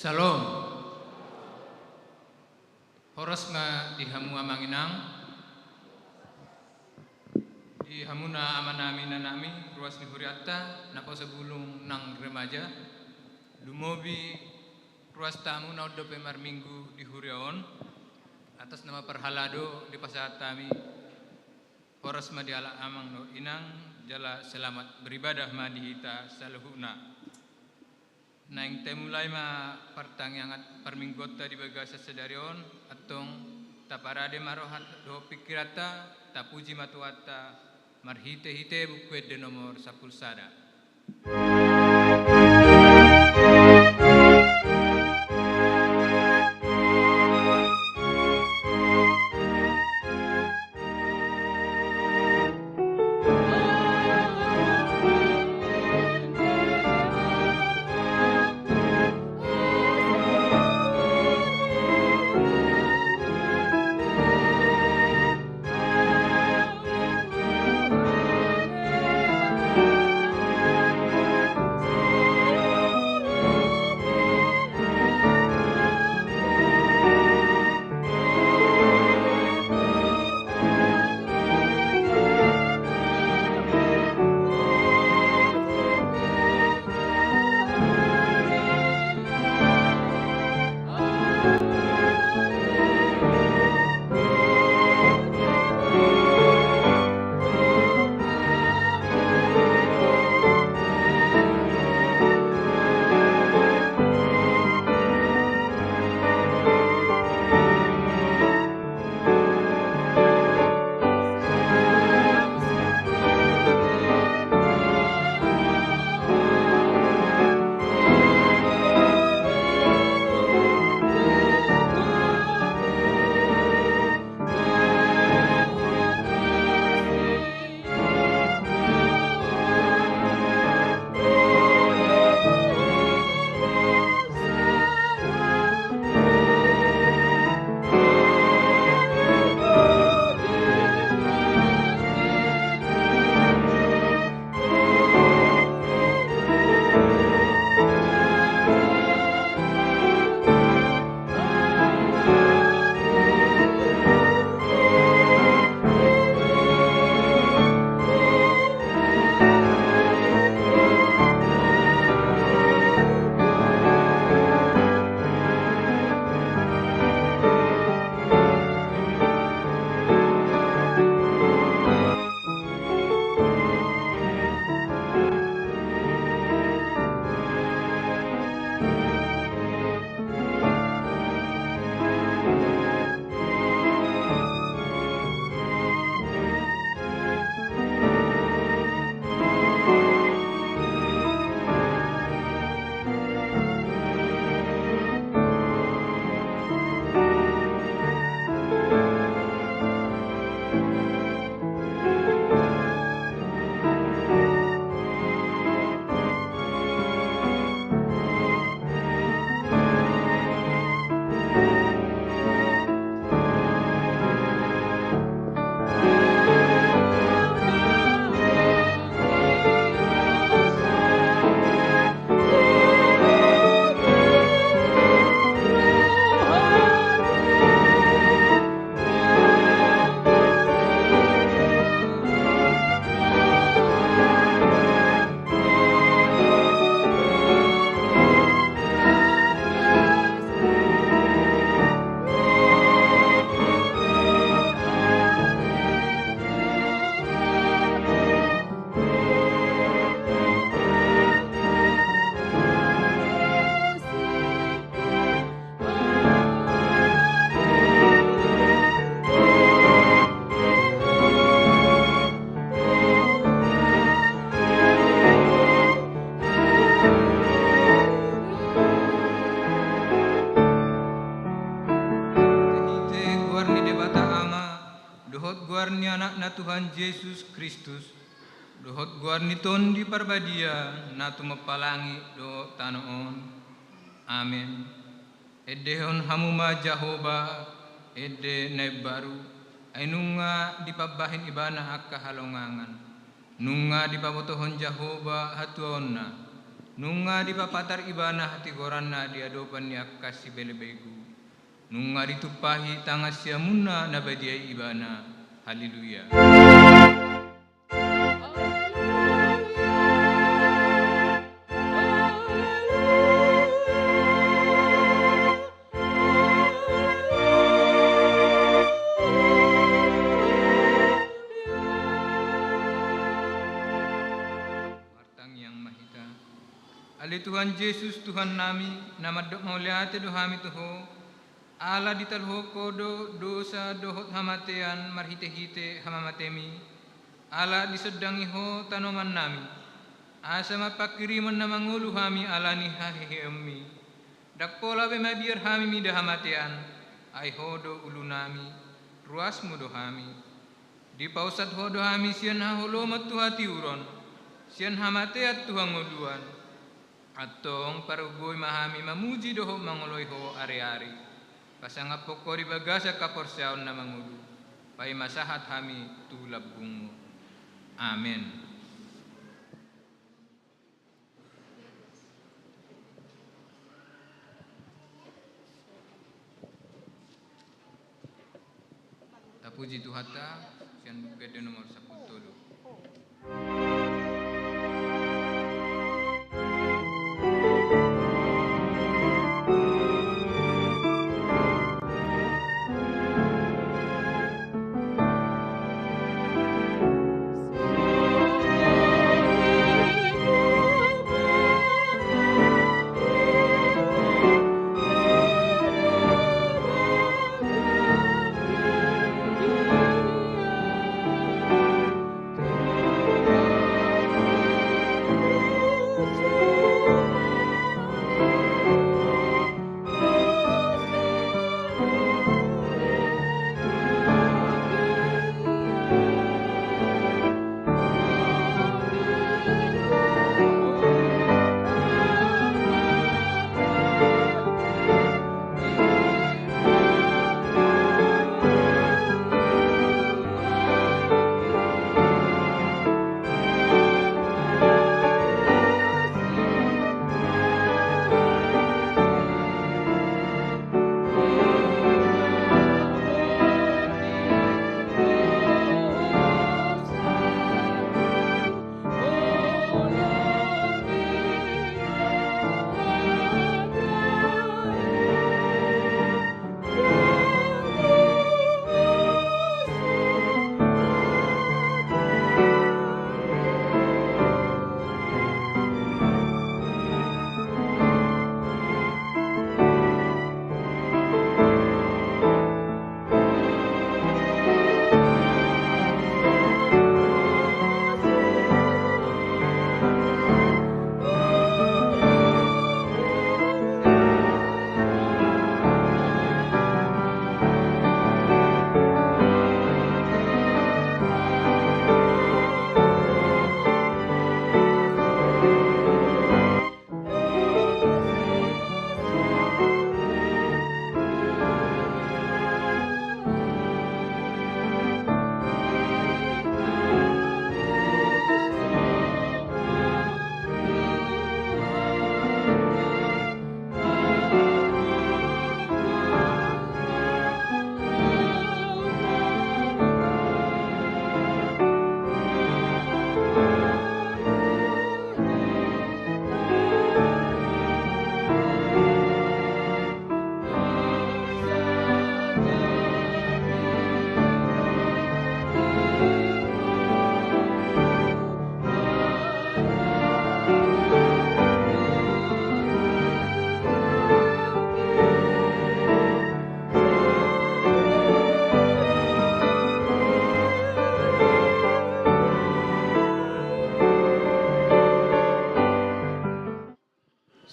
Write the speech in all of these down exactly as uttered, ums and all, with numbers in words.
Syalom. Horas ma di hamu amang inang, di hamuna amanami inanami, ruas ni hurianta, naposobulung nang remaja, lumobi ruas tamu na on dope marminggu di huria on, atas nama parhalado dipasahat hami, horas ma di halak amang dohot inang, jala selamat beribadah ma di hita saluhutna. Naeng taimulai ma partangiangan parmingguonta di bagasan sadari on, antong taparade ma roha dohot pingkiranta, tapuji ma Tuhanta, marhitehite Buku Ende nomor sampulu sada. Marhite goar ni Debata Ama, dohot goar ni Anakna Tuhan Jesus Kristus, dohot goar ni Tondi Parbadia na tumompa langit dohot tano on. Amen. Endehon hamu ma Jahowa, ende na imbaru, ai nunga dipambahen Ibana angka halongangan. Nunga dipabotohon Jahowa hatuaonna, Nunga dipapatar ibana hatigoranna di adopan ni angka sibelebegu. Nunga ditumpahi tangan siamunna na badia i ibana. Haleluya. Martangiang ma hita. Ale Tuhan Jesus, Tuhannami, na mandok mauliate do hami tu Ho, ala ditaluhon Ho do dosa dohot hamatean marhitehite hamamatemi, ala disondangi Ho tanomannami, asa marpanghirimon na mangolu hami ala ni haheheonmi. Ndang pola be mabiar hami mida hamatean, ai Ho do ulunami, ruasmu do hami. Dipausat Ho do hami sian haholomon tu hatiuron, sian hamatean tu hangoluan. Antong pargogoi ma hami mamuji dohot mangoloi Ho ari-ari. Pasangaphon Ho di bagasan haporseaon na mangolu, paima sahat hami tu lambungmu. Amen. Tapuji Tuhanta, sian Buku Ende nomor sampulu tolu.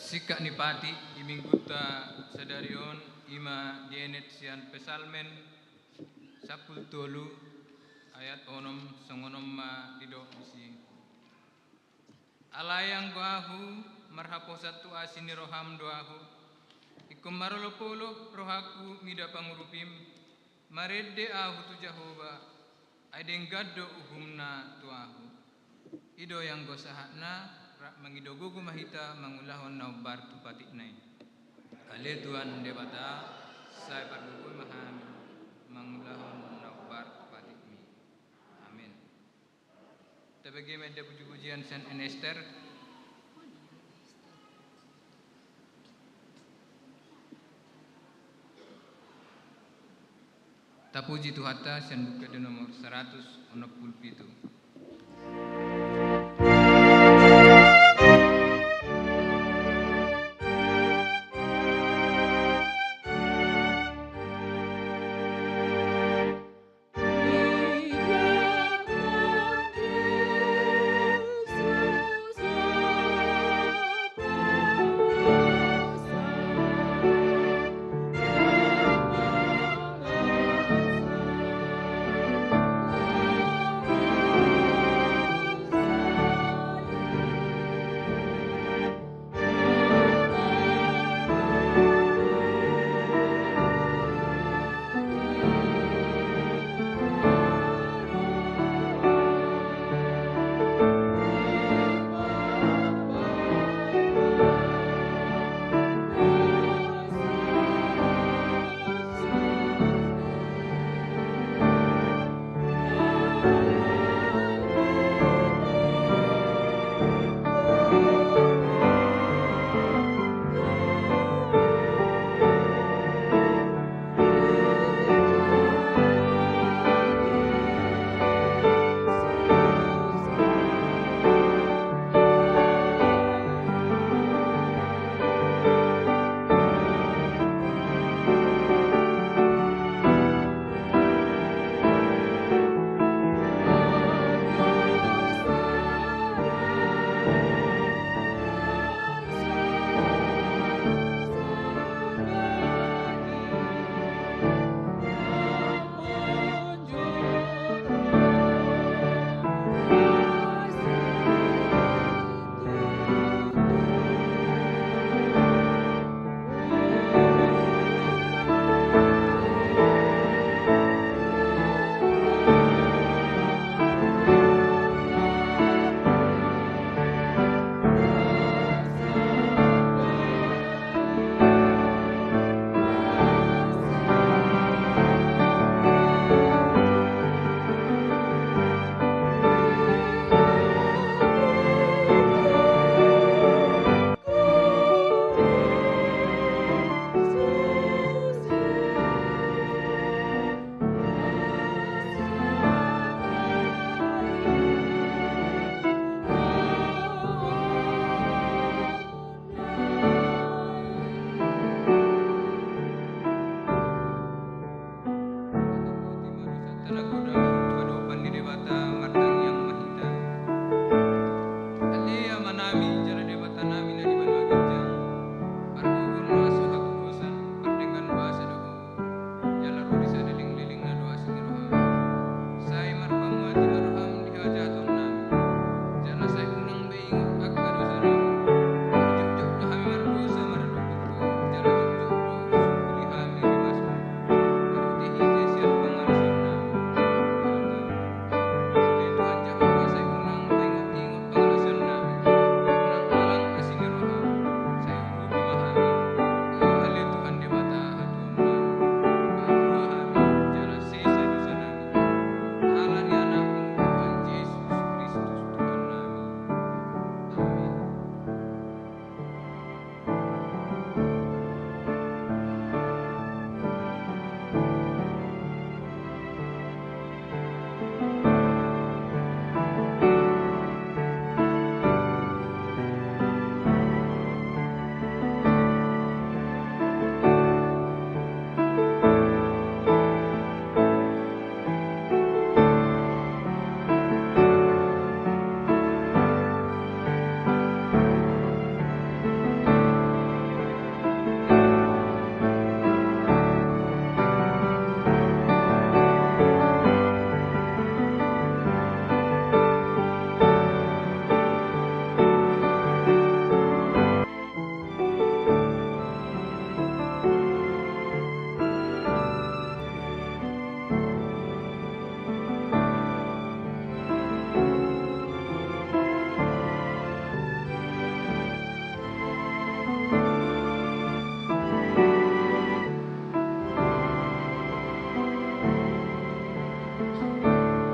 Singkat ni patik di minggunta sadari on, i ma dienet sian Psalmen sampulu tolu ayat onom, songon on ma didok disi. Alai anggo ahu, marhaposan tu asi ni roham do ahu. Ingkon marolopolop rohangku mida pangurupim, marende ahu tu Jahowa, ai denggan do uhumna tu ahu. I do i anggo sahatna, Mangido gogo ma hita mangulahon na hombar tu patikna i. Ale Tuhan Debata, sai pargogoi ma hami mangulahon na hombar tu patikmi. Amen. Tabege ma enda pujipujian sian Ester. Tapuji Tuhanta sian buku ende nomor saratus onom pulu pitu.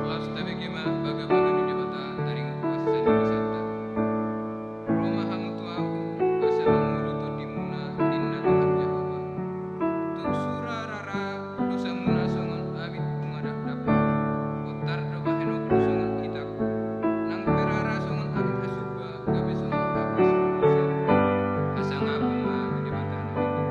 Laos tabege ma bagabaga ni Debata taringot tu hasesaan ni dosanta. Ro ma hamu tu Ahu, asa mangolu tondimuna, ninna Tuhan Jahowa. Tung sura rara dosamuna songon abit bunga dakdanak, bontar do bahenonku songon itangku, nang pe rara songon abit hasumba, gabe songon abit sinusa. Hasangapon ma di Debata na tinggi.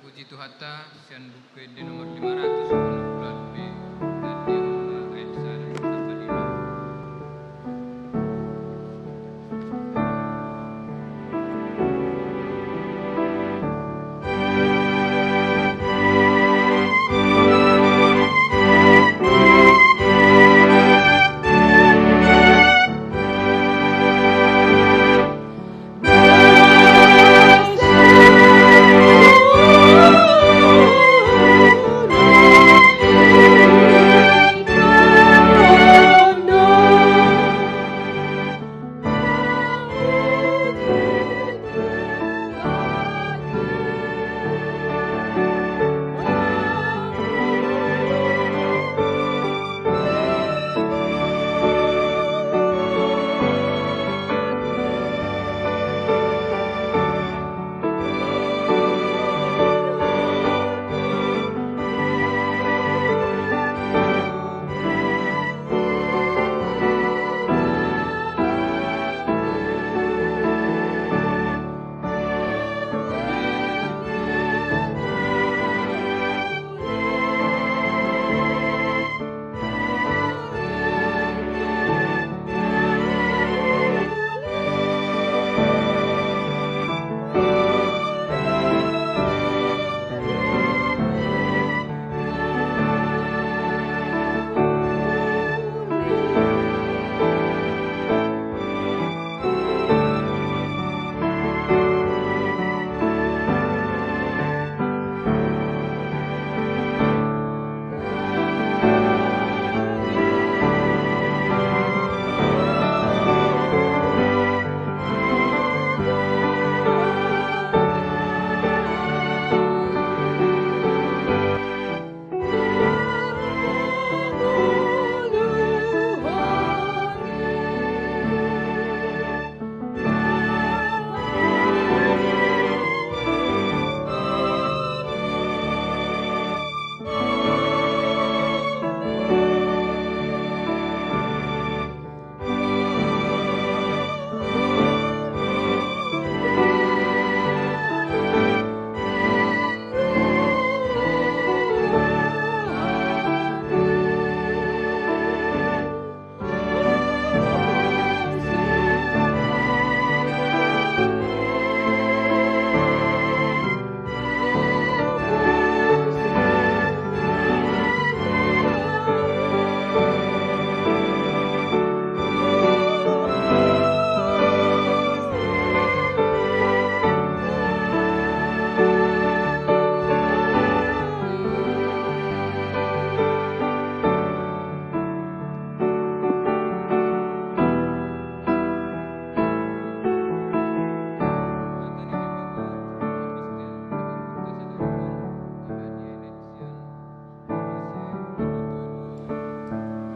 Puji Tuhanta, sian Buku Ende nomor lima ratus onom pulu B, tadi ma ayat sada sampai lima.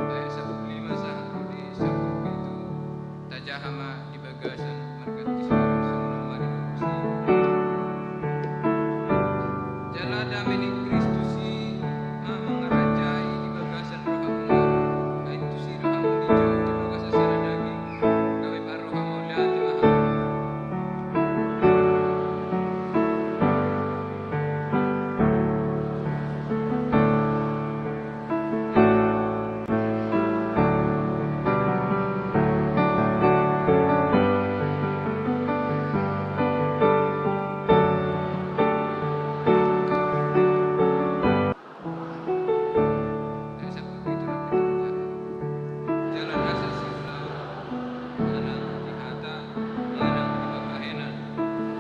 Ayat sampulu lima sahat tu di sampulu pitu. Tajaha ma di bagasan marganti sangap songon na marindusi. Jala dame ni Kristus i ma mangarajai di bagasan rohamuna, ai tusi do hamu dijou di bagasan sada daging, gabe parroha mauliate ma hamu. Jala nasa siulaon, manang di hata, manang di pambahenan,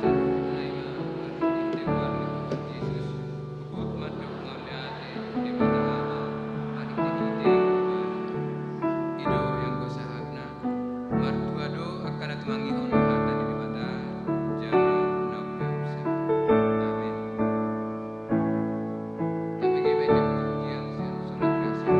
saluhutna i ma marhite goar ni Tuhan Jesus, huhut mandok mauliate tu Debata Ama, marhitehite Ibana. I do ianggo sahatna, martua do angka na tumangihon hata ni Debata, jala naung gabe sa. Amen. Tapi gabe jam pujian sian surat kasih.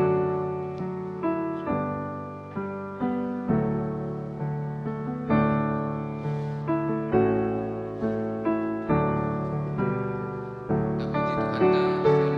Tapuji Tuhanta sian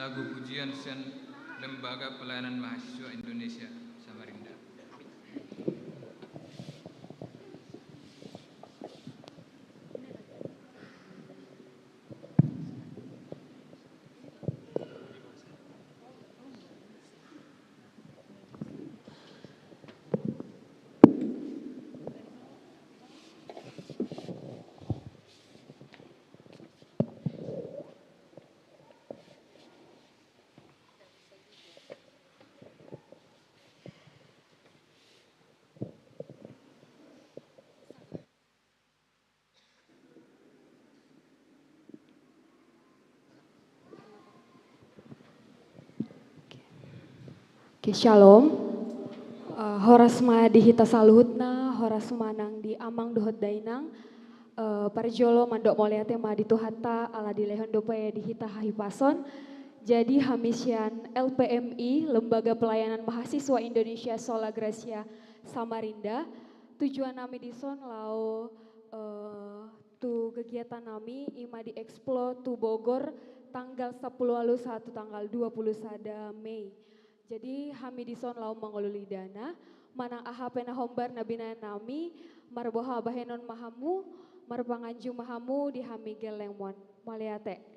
Lagu pujian sian Lembaga Pelayanan Mahasiswa Indonesia Samarinda. Oke, shalom. Eh, horas ma di hita saluhutna, horas ma nang di amang dohot dainang. Eh, parjolo mandok mauliate ma di Tuhanta, ala dilehon dope di hita hahipason. Jadi hami sian L P M I, Lembaga Pelayanan Mahasiswa Indonesia Sola Gratia Samarinda, tujuan nami dison laho, eh, tu kegiatan nami, i ma di Explore to Bogor, tanggal sampulu ualu sahat tu tanggal dua pulu sada Mei. Jadi hami dison laho mangoloi dana, manang aha pe na hombar na binahen nami, marboha bahenon ma hamu, marpanganju ma hamu di hami gellengmon. Mauliate.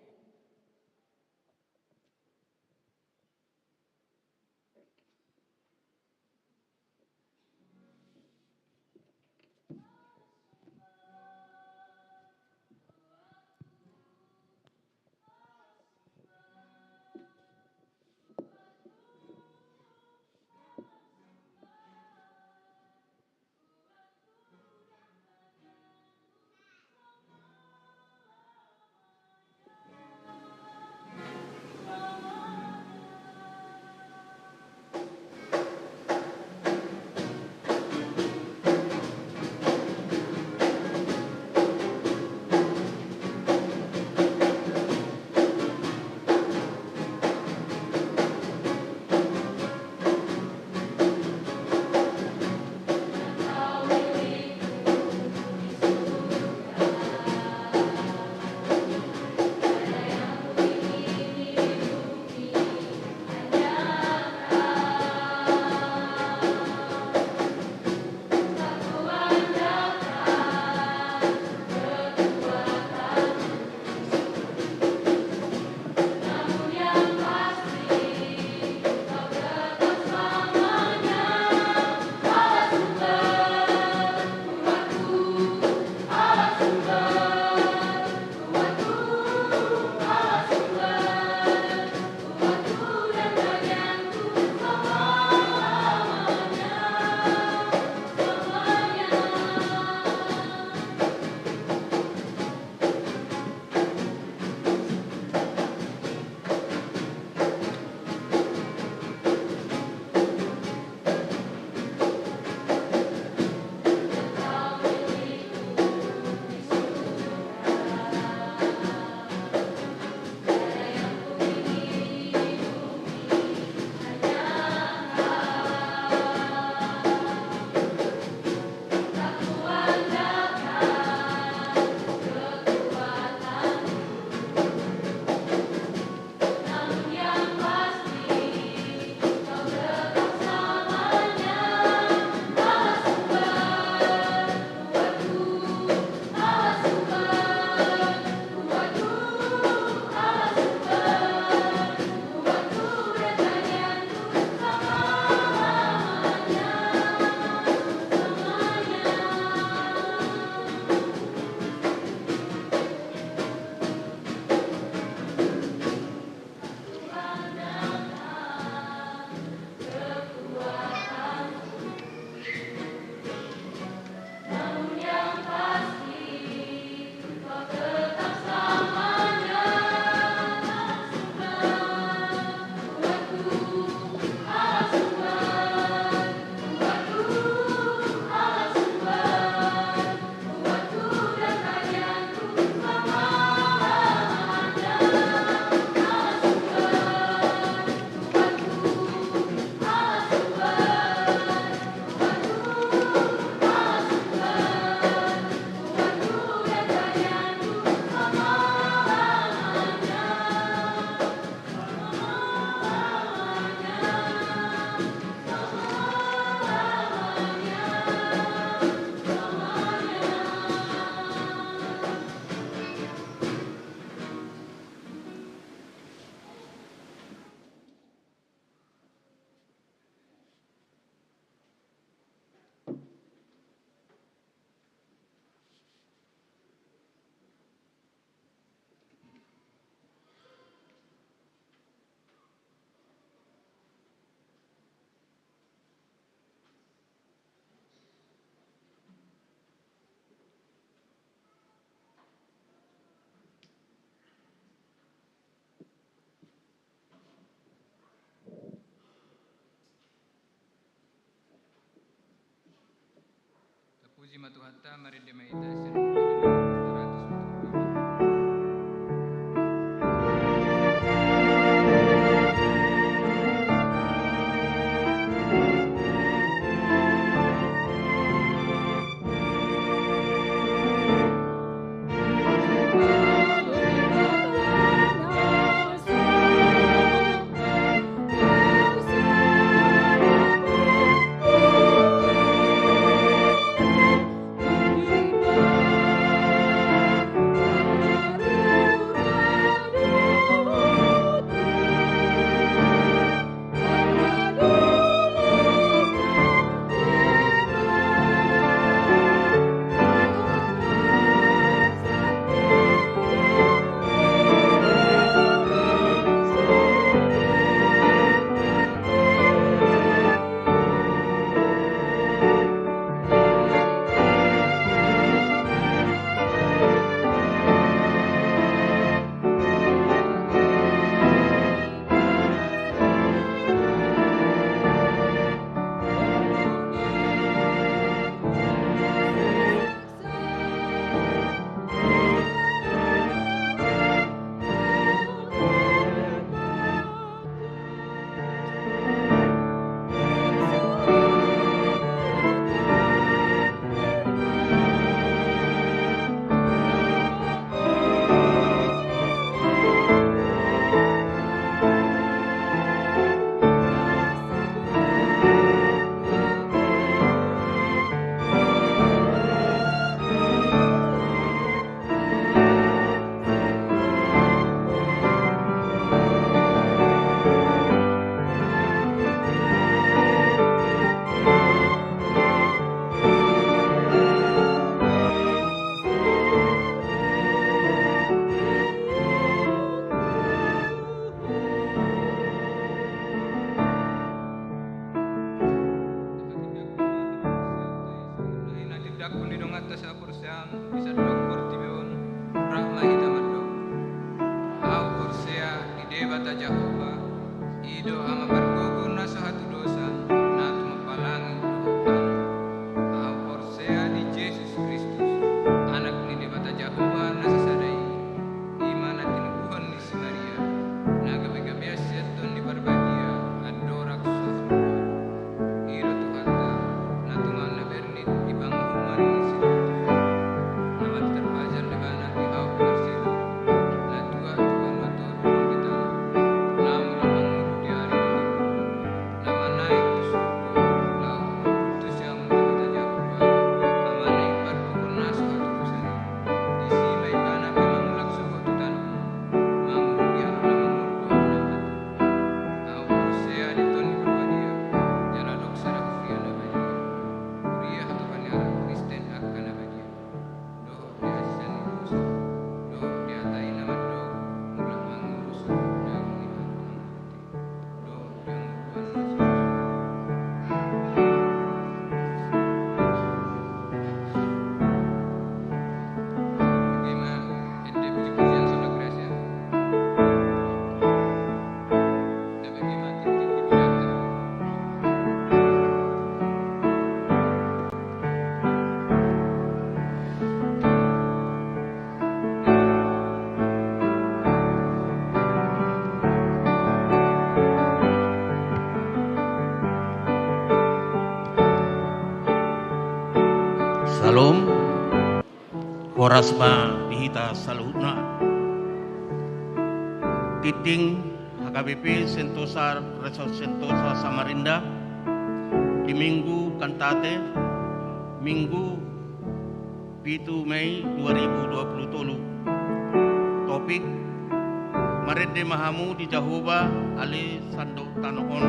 Terima Tuhanta, marende ma hita sian Buku Ende nomor seratus pitu puluh lima. Naeng tindangkon di donganta sahaporseaon di sandok portibi on, rap ma hita mandok. Ahu porsea di Debata Jahowa, i do Ama pargogo na so hatudosan, na tumampalangi dohot tano. Ahu porsea di Jesus Kristus, Anak ni Debata Jahowa na sasada i, i ma na tinubuhon ni si Maria, na gabegabean sian Tondi Parbadia, andorang so hatudosan. I do Tuhanta, na tumandangkon di panguhuman ni si Pilatus, na mate tarpajal ibana di ahu pinarsilang, na tuat tu banua toru di tano, na mulak mangolu di ari na tolu, na manaek tu surgo, laho tu siamun Debata Jahowa, Amana i pargogo na so hatudosan i. Disi ma ibana pe mangulak sogot tu tano i, manguhumi halak na mangolu dohot na mate. Ahu porsea di Tondi Parbadia, jala adong sada huria na badia, huria hatopan ni halak Kristen angka na badia, dohot di hasesaan ni dosa, dohot di hata i na mandok, mulak mangolu sogot daging ni halak na mate. Dohot di panguhuman na so Syalom. Horas ma di hita saluhutna. Tintin H K B P Sentosa, Resort Sentosa Samarinda, di Minggu Kantate, Minggu pitu Mei dua ribu dua puluh tolu. Topik: Marende ma hamu di Jahowa ale sandok tano on.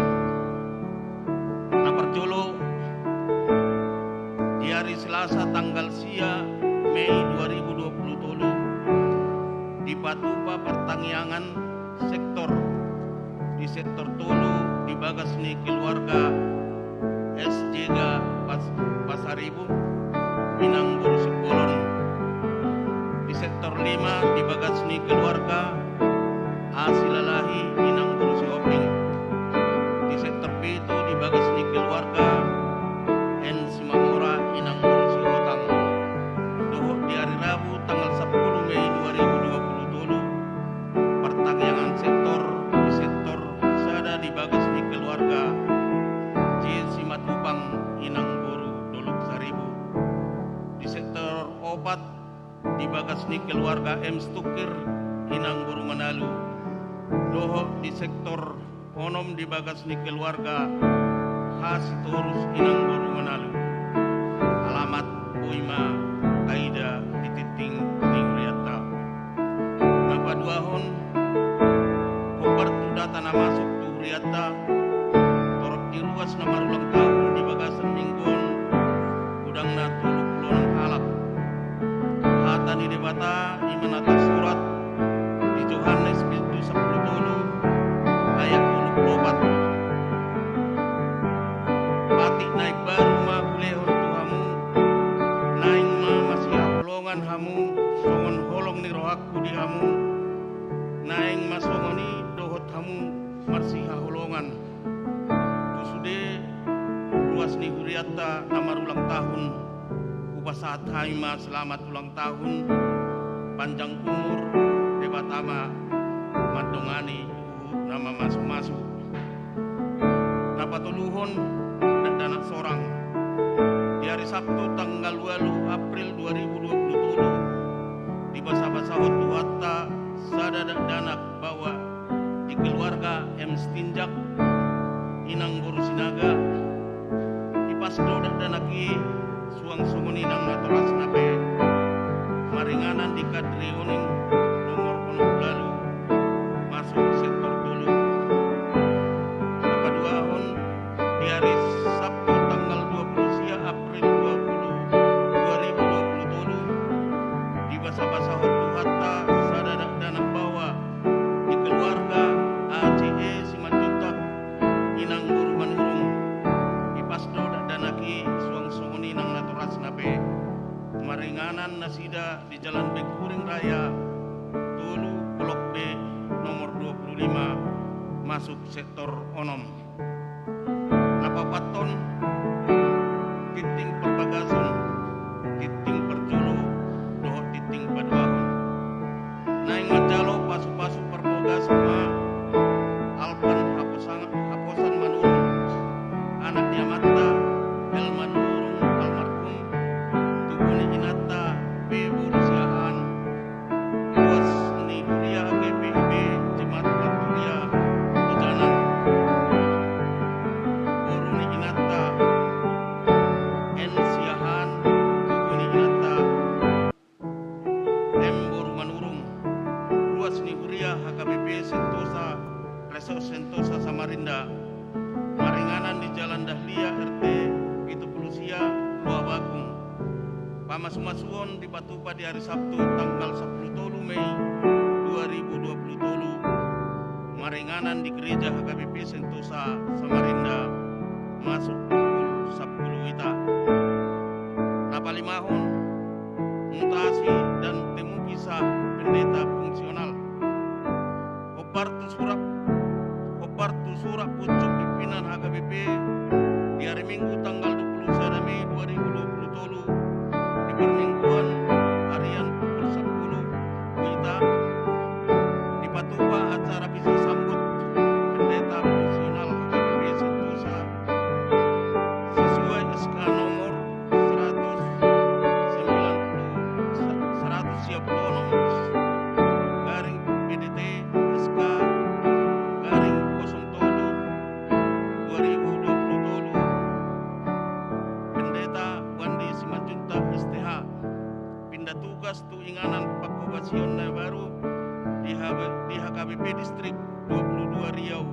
Na parjolo, di ari Selasa tanggal sia Mei dua ribu dua puluh tolu, dipatupa partangiangan sektor, di sektor tolu di bagas ni keluarga S J G Pas-, Pasaribu, Minang Boru Simbolon, di sektor lima di bagas ni keluarga A Silalahi, Minang Boru Sihombing, di sektor pitu di bagas ni keluarga N Simamora, Minang Boru Sihotang, di bagas ni keluarga M Stukkir inang boru Manalu, dohot di sektor onom di bagas ni keluarga H Sitorus inang boru Manalu. Alamat boi ma taida di tingting ni hurianta. Na paduahon, hombar tu data na masuk tu hurianta, torop ni ruas na marulang tahun di bagasan minggu on, godangna tolu pulu onom halak. Hata ni Debata i ma na tarsurat di Johannes bindu sampulu tolu ayat tolu pulu opat. Patik na imbaru ma hulehon tu hamu, naeng ma masihaholongan hamu songon holong ni rohangku di hamu, naeng ma songon i dohot hamu marsihaholongan. Tu sude ruas ni hurianta na marulang tahun, hupasahat hami ma selamat ulang tahun, panjang umur, Debata ma mandongani huhut na mamasumasu. Na patoluhon, dakdanak sorang. Di ari Sabtu tanggal ualu April dua ribu dua pulu tolu, dibasabasahon Tuhanta sada dakdanak baoa di keluarga M Sitinjak inang boru Sinaga. Ipas do dakdanak i suang songon i nang natorasna pe, maringanan di Kadri Oning nomor onom pulu ualu, masuk sektor tolu. Na paduahon, di ari Sabtu tanggal dua pulu sia April dua pulu, dua ribu dua pulu tolu, dibasabasahon Tuhanta sada dakdanak baoa di keluarga A C E Simanjuntak inang boru Manurung. Ipas do dakdanak i suang songon i nang natorasna pe, maringanan nasida di Jalan Bengkuring Raya tolu, Blok B, nomor dua pulu lima, masuk sektor onom. Na paopathon, tingting parbagason, tingting parjolo dohot tingting paduahon. Naeng manjalo pasupasu parbagason ma Alpan Haposan, Haposan Manurung, anak ni amanta L Manurung almarhum, tubu ni inanta P boru Siahaan, ruas ni huria G P I B Jemaat Marturia Hujanan, boru ni inanta N Siahaan, tubu ni inanta M boru Manurung, ruas ni huria H K B P Sentosa, Resort Sentosa Samarinda, maringanan di Jalan Dahlia R T pitu pulu sia, Loa Bakung. Pamasumasuon dipatupa di ari Sabtu tanggal sampulu tolu Mei dua ribu dua pulu tolu, maringanan di gereja H K B P Sentosa Samarinda, masuk pukul sampulu ita. Na palimahon, mutasi dan temukisah pendeta fungsional. Hombar tu surat, hombar tu surat pucuk pimpinan H K B P di ari Minggu tanggal dua pulu sada Mei dua ribu dua pulu tolu, di parmingguan harian pukul sampulu wita, dipatupa acara misa sambut pendeta fungsional H K B P Sentosa sesuai S K nomor seratus sembilan puluh, seratus sia puluh onom, garing P D T S K garing kosong tolu dua ribu dua puluh tolu, Pendeta Wandi Simanjuntak S T H, pinda tugas tu inganan pangkobasion na baru di H B, di H K B P Distrik dua puluh dua Riau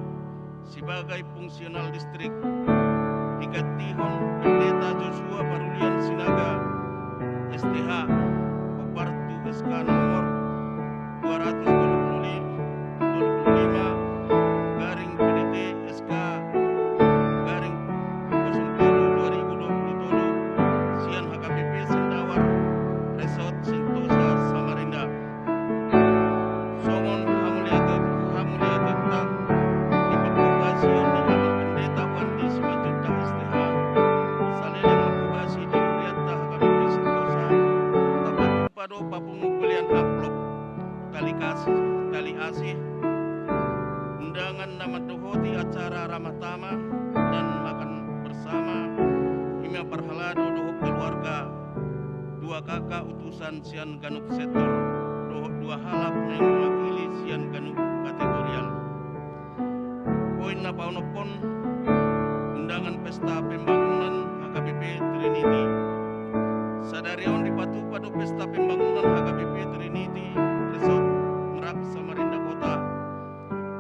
sebagai fungsional distrik, digantihon Pendeta Joshua Parulian Sinaga S T H, hombar tu S K nomor dua ratus tolu puluh lima, tolu puluh lima, garing P D T S K garing kosong tolu dua ribu dua puluh tolu, sian H K B P Sendawar Resort Sentosa Samarinda. Songon hamuliate-, hamuliatenta di pangkobasion ni Amang Pendeta Wandi Simanjuntak S T H, saleleng mangkobasi di hurianta H K B P Sentosa, tapatupa do papungu pelean amplop, tali kasih, tali asih, undangan na mandohoti acara ramah tamah dan makan bersama, i ma parhalado dohot keluarga, dua K K utusan sian ganup sektor, dohot dua halak na mewakili sian ganup kategorial. Poin na paonomhon, undangan pesta pembangunan H K B P Trinity. Sadari on dipatupa do pesta pembangunan H K B P Trinity Resort Merak Samarinda Kota.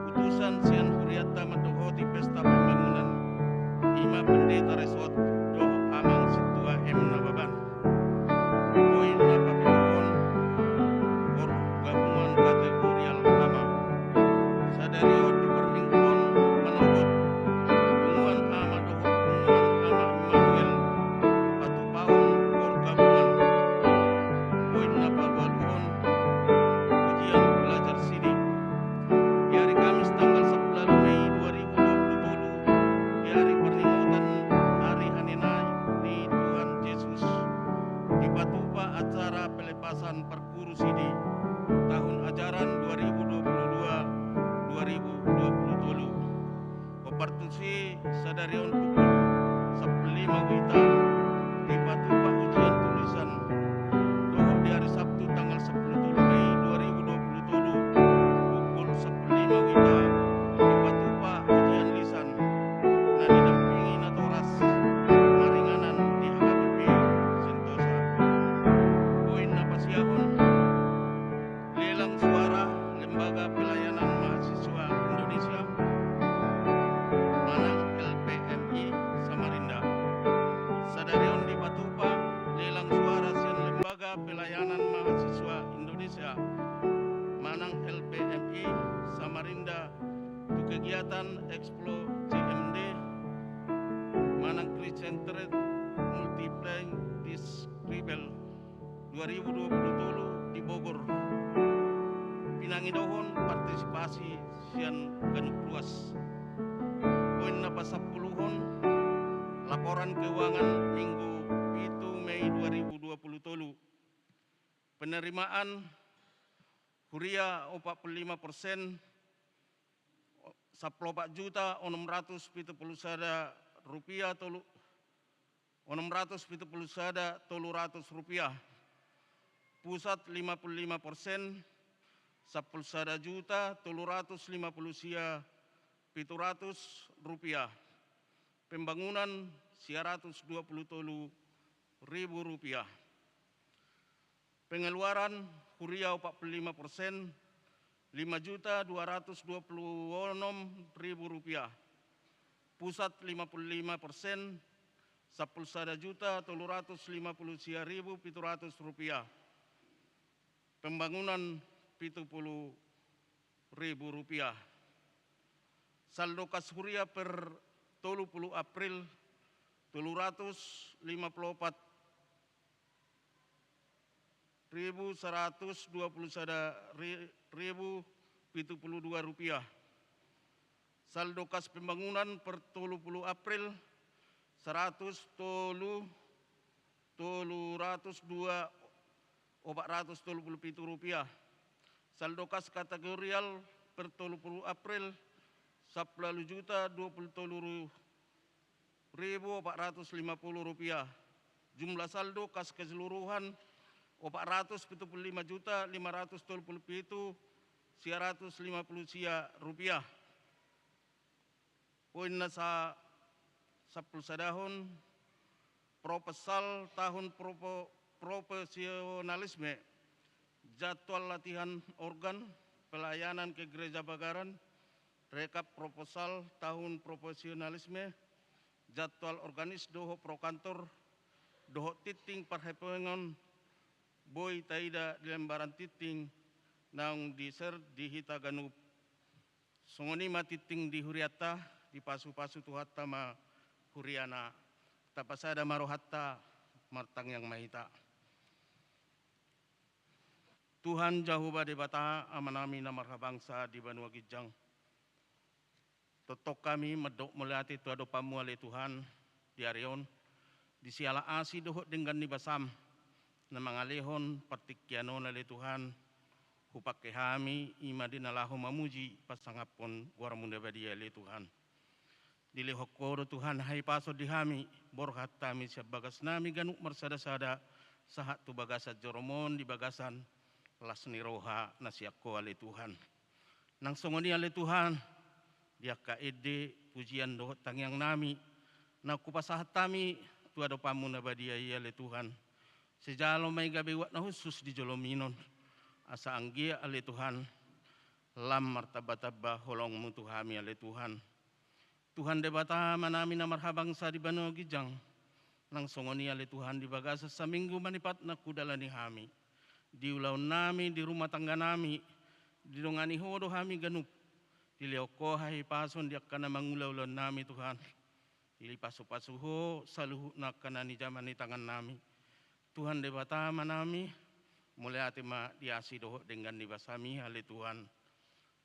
Utusan sian hurianta mandohoti pesta pembangunan, ima pendeta resort dohot amang sintua M Nababan. Poin na papitu on, hor gabungan kategorial ama. Sadari on diparmingguhon manogot punguan ama dohot punguan ama Immanuel, patupaon hor gabungan. Poin na paualuhon, ujian belajar sidi. Di hari Kamis tanggal sampulu ualu Mei dua ribu dua puluh tolu, di hari parningotan hari hanenai ni Tuhan Jesus, dipatupa acara pelepasan parguru sidi tahun ajaran dua ribu dua puluh dua dua ribu dua puluh tolu. Hombar tusi, sadari on pukul sampulu lima wita dipatupa ujian tulisan. Dohot di hari Sabtu tanggal sampulu tolu Mei dua ribu dua puluh tolu, pukul sampulu lima wita dipatupa ujian lisan na didampingi natoras maringanan di H K B P Sentosa. Poin na pasiahon, lelang suara Lembaga Pelayanan Mahasiswa Indonesia manang L P M I Samarinda. Sadari on dipatupa lelang suara sian Lembaga Pelayanan Mahasiswa Indonesia manang L P M I Samarinda tu kegiatan Explo C M D manang Christian Trade Multiplane Disc Rifle dua ribu dua puluh tolu di Bogor. Pinangidohon partisipasi sian ganup ruas. Poin na pasampuluhon, laporan keuangan minggu pitu Mei dua ribu dua puluh tolu. Penerimaan huria opat puluh lima persen, sampulu opat juta onom ratus pitu puluh sada rupiah tolu, onom ratus pitu puluh sada tolu ratus rupiah. Pusat lima puluh lima persen, sampulu sada juta tolu ratus lima puluh sia pitu ratus rupiah. Pembangunan sia ratus dua puluh tolu ribu rupiah. Pengeluaran huria opat puluh lima persen, lima juta dua ratus dua puluh onom ribu rupiah. Pusat lima puluh lima persen, sampulu sada juta tolu ratus lima puluh sia ribu pitu ratus rupiah. Pembangunan pitu puluh ribu rupiah. Saldo kas huria per tolu puluh April, tolu ratus lima puluh opat ribu saratus dua puluh sada ri-, ribu pitu puluh dua rupiah. Saldo kas pembangunan per tolu puluh April, saratus tolu, tolu ratus dua, opat ratus tolu puluh pitu rupiah. Saldo kas kategorial per tolu puluh April, sampulu ualu juta dua puluh tolu ru-, ribu opat ratus lima puluh rupiah. Jumlah saldo kas keseluruhan, opat ratus pitu puluh lima juta lima ratus tolu puluh pitu sia ratus lima puluh sia rupiah. Poin na sa-, sampulu sadahon, proposal tahun propo-, profesionalisme, jadwal latihan organ, pelayanan kegerejabagaran, rekap proposal tahun profesionalisme, jadwal organis dohot prokantor, dohot tinting parhepengon, boi taida di lembaran tinting naung di-share di hita ganup. Songon i ma tinting di hurianta, dipasupasu Tuhanta ma huriana. Tapasada ma rohanta, martangiang ma hita. Tuhan Jahowa Debata, Amanami na marhabangsa di banua ginjang. Tongtong hami mandok mauliate tu adopanMu ale Tuhan, di ari on, di siala asi dohot denggan ni basaM, na mangalehon partingkian on ale Tuhan, hupangke hami, i ma di na laho mamuji pasangaphon goarMu na badia ale Tuhan. Dilehon Ho do Tuhan hahipason di hami, borhat hami sian bagasnami ganup marsadasada, sahat tu bagasan joroMon di bagasan las ni roha na sian Ho ale Tuhan. Nang songon i ale Tuhan, di angka ende, pujian dohot tangiangnami naung hupasahat hami tu adopanMu na badia i ale Tuhan, sai jalo ma i gabe uap na hushus di jolomi on, asa anggiat ale Tuhan, lam martambatamba holongMu tu hami ale Tuhan. Tuhan Debata Amanami na marhabangsa di banua ginjang, nang songon i ale Tuhan di bagasan saminggu manipat na hudalani hami, di ulaonnami, di rumah tangganami, didongani Ho do hami ganup, dilehon Ho hahipason di angka na mangula ulaonnami Tuhan, dilehon pasupasu Ho saluhutna angka na nijamani tangannami. Tuhan Debata Amanami, mauliate ma di asi dohot denggan ni basaMi ale Tuhan.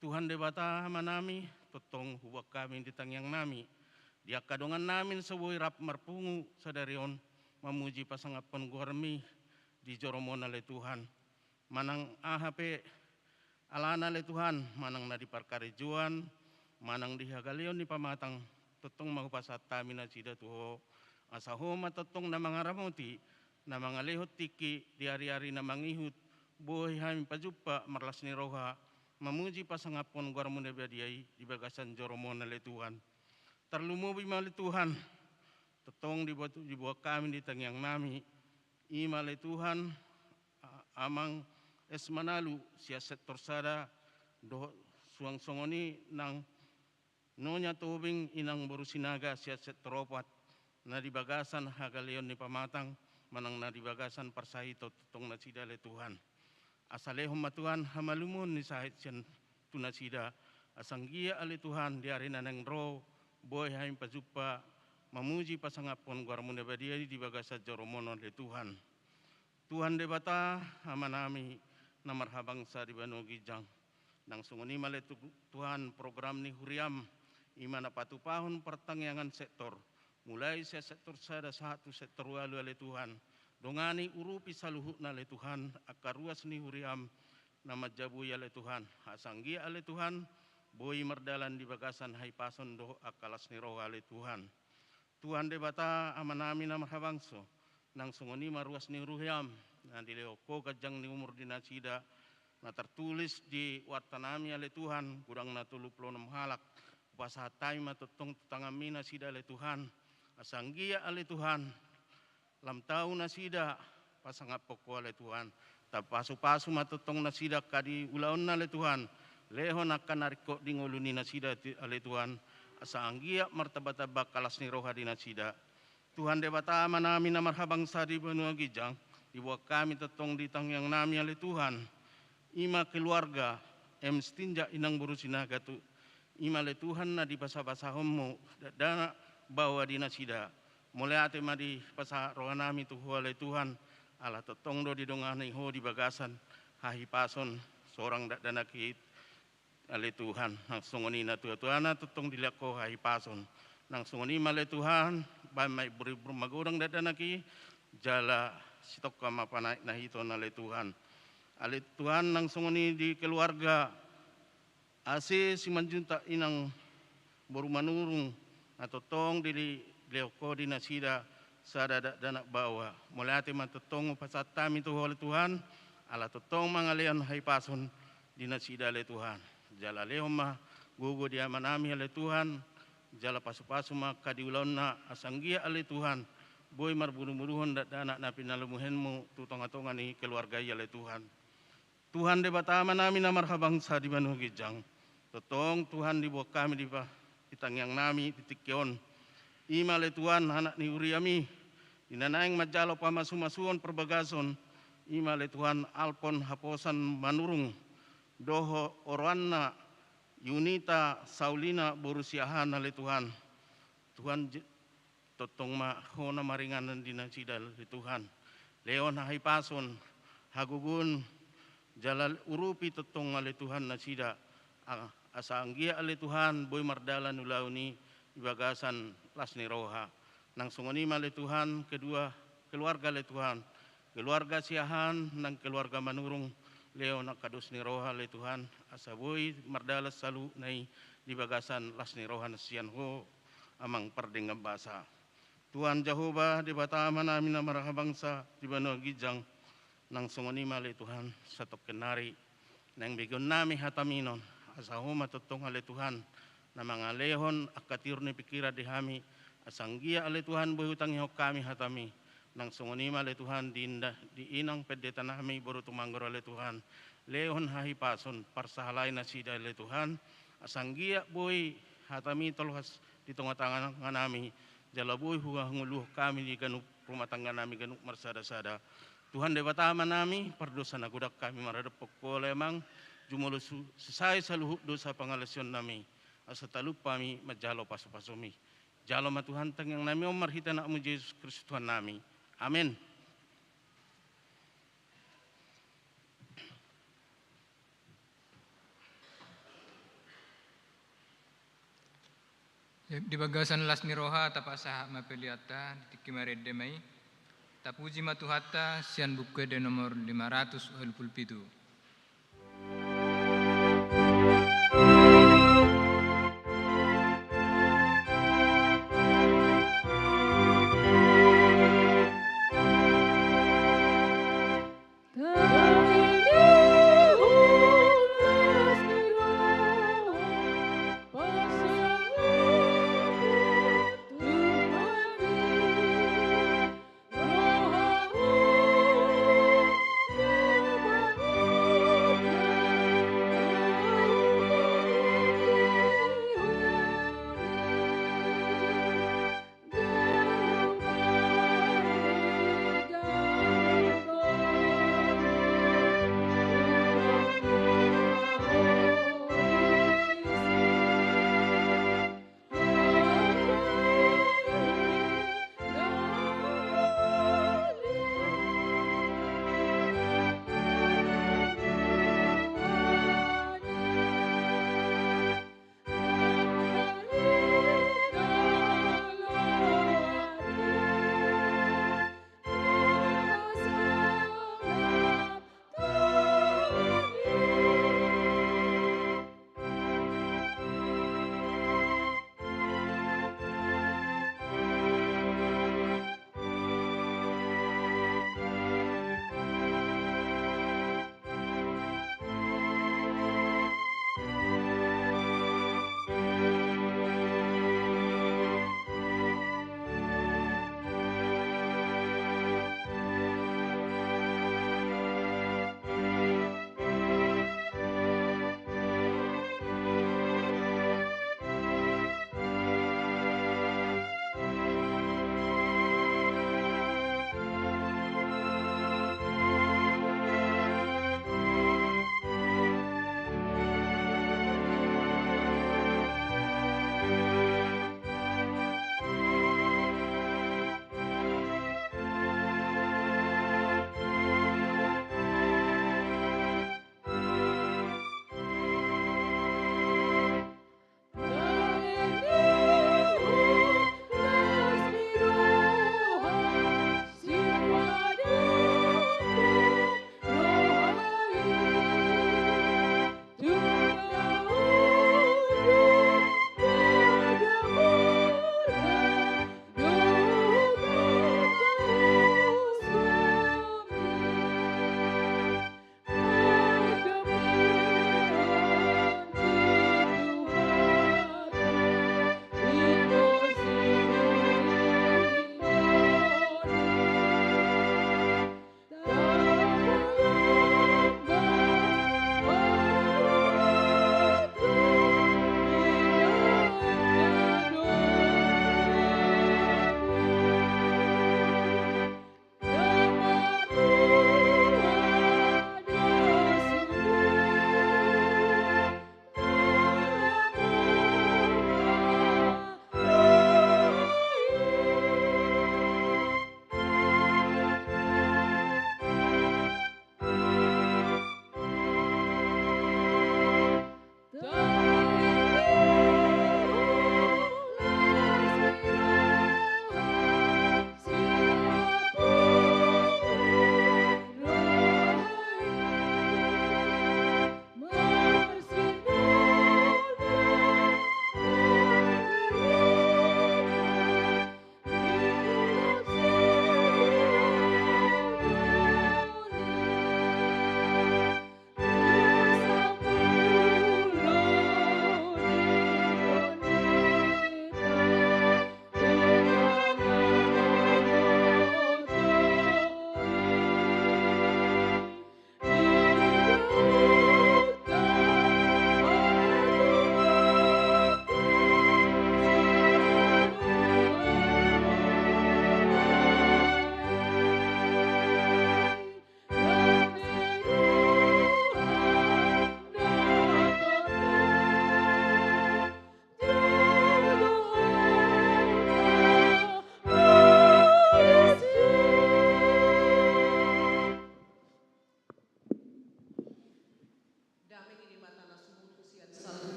Tuhan Debata Amanami, tongtong huboan hami di tangiangnami, di angka dongannami na so boi rap marpungu sadari on, mamuji pasangaphon goarMi di joroMon ale Tuhan. Manang aha pe alana ale Tuhan, manang na di parkarejoan, manang di hagaleon ni pamatang, tongtong ma hupasahat hami nasida tu Ho, asa Ho ma tongtong na mangaramoti, na mangalehon tingki di ariari na mangihut, boi hami pajumpa marlas ni roha, mamuji pasangaphon goarMu na badia i di bagasan joroMon ale Tuhan. Tarlumobi ma ale Tuhan, tongtong diboan, diboan hami di tangiangnami, i ma ale Tuhan, a-, Amang S Manalu sian sektor sada, dohot suang songon i nang Nonya Tobing inang boru Sinaga sian sektor opat, na di bagasan hagaleon ni pamatang, manang na di bagasan parsahiton tongtong nasida ale Tuhan. Asa lehon ma Tuhan hamalumon ni sahit sian tu nasida, asa anggiat ale Tuhan di ari na naeng ro, boi hami pajumpa, mamuji pasangaphon goarMu na badia i di bagasan joroMon ale Tuhan. Tuhan Debata Amanami na marhabangsa di banua ginjang. Nang songon i ma ale Tu-, Tuhan program ni huriaM, i ma na patupahon partangiangan sektor. Mulai sian sektor sada sahat tu sektor ualu ale Tuhan. Dongani urupi saluhutna ale Tuhan, angka ruas ni huriaM na manjabu i ale Tuhan. Asa anggiat ale Tuhan, boi mardalan di bagasan hahipason dohot angka las ni roha ale Tuhan. Tuhan Debata Amanami na marhabangsa, nang songon i ma ruas ni huriaM, na dilehon Ho ganjang ni umur di nasida, na tartulis di wartanami ale Tuhan, godang na tolu pulu onom halak, hupasahat hami ma tongtong tu tanganMi nasida ale Tuhan, asa anggiat ale Tuhan, lam tau nasida pasangaphon Ho ale Tuhan, tapasupasu ma tongtong nasida angka di ulaonna ale Tuhan, lehon angka na ringkot di ngolu ni nasida ti-, ale Tuhan, asa anggiat martambatamba angka las ni roha di nasida. Tuhan Debata Amanami na marhabangsa di banua ginjang, diboan hami tongtong di tangiangnami ale Tuhan, i ma keluarga M Sitinjak inang boru Sinaga tu, i ma ale Tuhan na dibasabasahonMu dakdanak baoa di nasida. Mauliate ma dipasahat rohanami tu Ho ale Tuhan, ala tongtong do didongani Ho di bagasan hahipason sorang dakdanak i ale Tuhan. Nang songon i na tuatuana tongtong dilehon Ho hahipason. Nang songon i ma ale Tuhan, bahen ma imbur-imbur magodang dakdanak i, jala sitongka ma panaek na hiton ale Tuhan. Ale Tuhan, nang songon i di keluarga A C Simanjuntak inang boru Manurung, na tongtong di, dilehon Ho di nasida sada dakdanak baoa. Mauliate ma tongtong hupasahat hami tu Ho ale Tuhan, ala tongtong mangalehon hahipason di nasida ale Tuhan. Jala lehon ma gogo di amanami ale Tuhan, jala pasupasu ma angka di ulaonna, asa anggiat ale Tuhan, boi marboruboruhon dakdanak na pinalumuhenMu tu tongatonga ni keluarga i ale Tuhan. Tuhan Debata Amanami na marhabangsa di banua ginjang. Tongtong Tuhan diboan hami di pa-, di tangiangnami di tingki on. I ma ale Tuhan anak ni huriaMi, di na naeng manjalo pamasumasuon parbagason, i ma ale Tuhan Alpon Haposan Manurung, dohot oroanna Yunita Saulina boru Siahaan ale Tuhan. Tuhan je-, tongtong ma Ho na maringanan di nasida ale Tuhan. Lehon hahipason, hagogoon, jala urupi tongtong ale Tuhan nasida. A-, asa anggiat ale Tuhan, boi mardalan ulaon i di bagasan las ni roha. Nang songon i ma ale Tuhan, kedua keluarga ale Tuhan. Keluarga Siahaan, nang keluarga Manurung, lehon angka dos ni roha ale Tuhan. Asa boi mardalan saluhutna i di bagasan las ni roha na sian Ho, Amang pardenggan basa. Tuhan Jahowa, Debata Amanami na marhabangsa di banua ginjang, nang songon i ma ale Tuhan, satongkin nari naeng begeonnami hataminon, asa Ho ma tongtong ale Tuhan, na mangalehon angka tiur ni pingkiran di hami, asa anggiat ale Tuhan boi hutangihon hami hatami, nang songon i ma ale Tuhan di inda, di inang pandetanami boru Tumanggur ale Tuhan, lehon hahipason, parsahalai nasida ale Tuhan, asa anggiat boi hatami tolhas di tonga-tonganami, jala boi huhangoluhon hami di ganup rumah tangganami ganup marsada-sada. Tuhan Debata Amanami, pardosa na godang hami maradophon Ho ale Amang, jumolo su-, sisai saluhut dosa pangalaosionnami, asa talup hami manjalo pasu-pasuMi. Jalo ma Tuhan tangiangnami on marhite AnakMu Jesus Kristus Tuhannami. Amen. Di bagasan las ni roha tapasahat ma peleanta di tingki marende ma i. Tapuji ma Tuhanta sian Buku Ende nomor lima ratus ualu pulu pitu.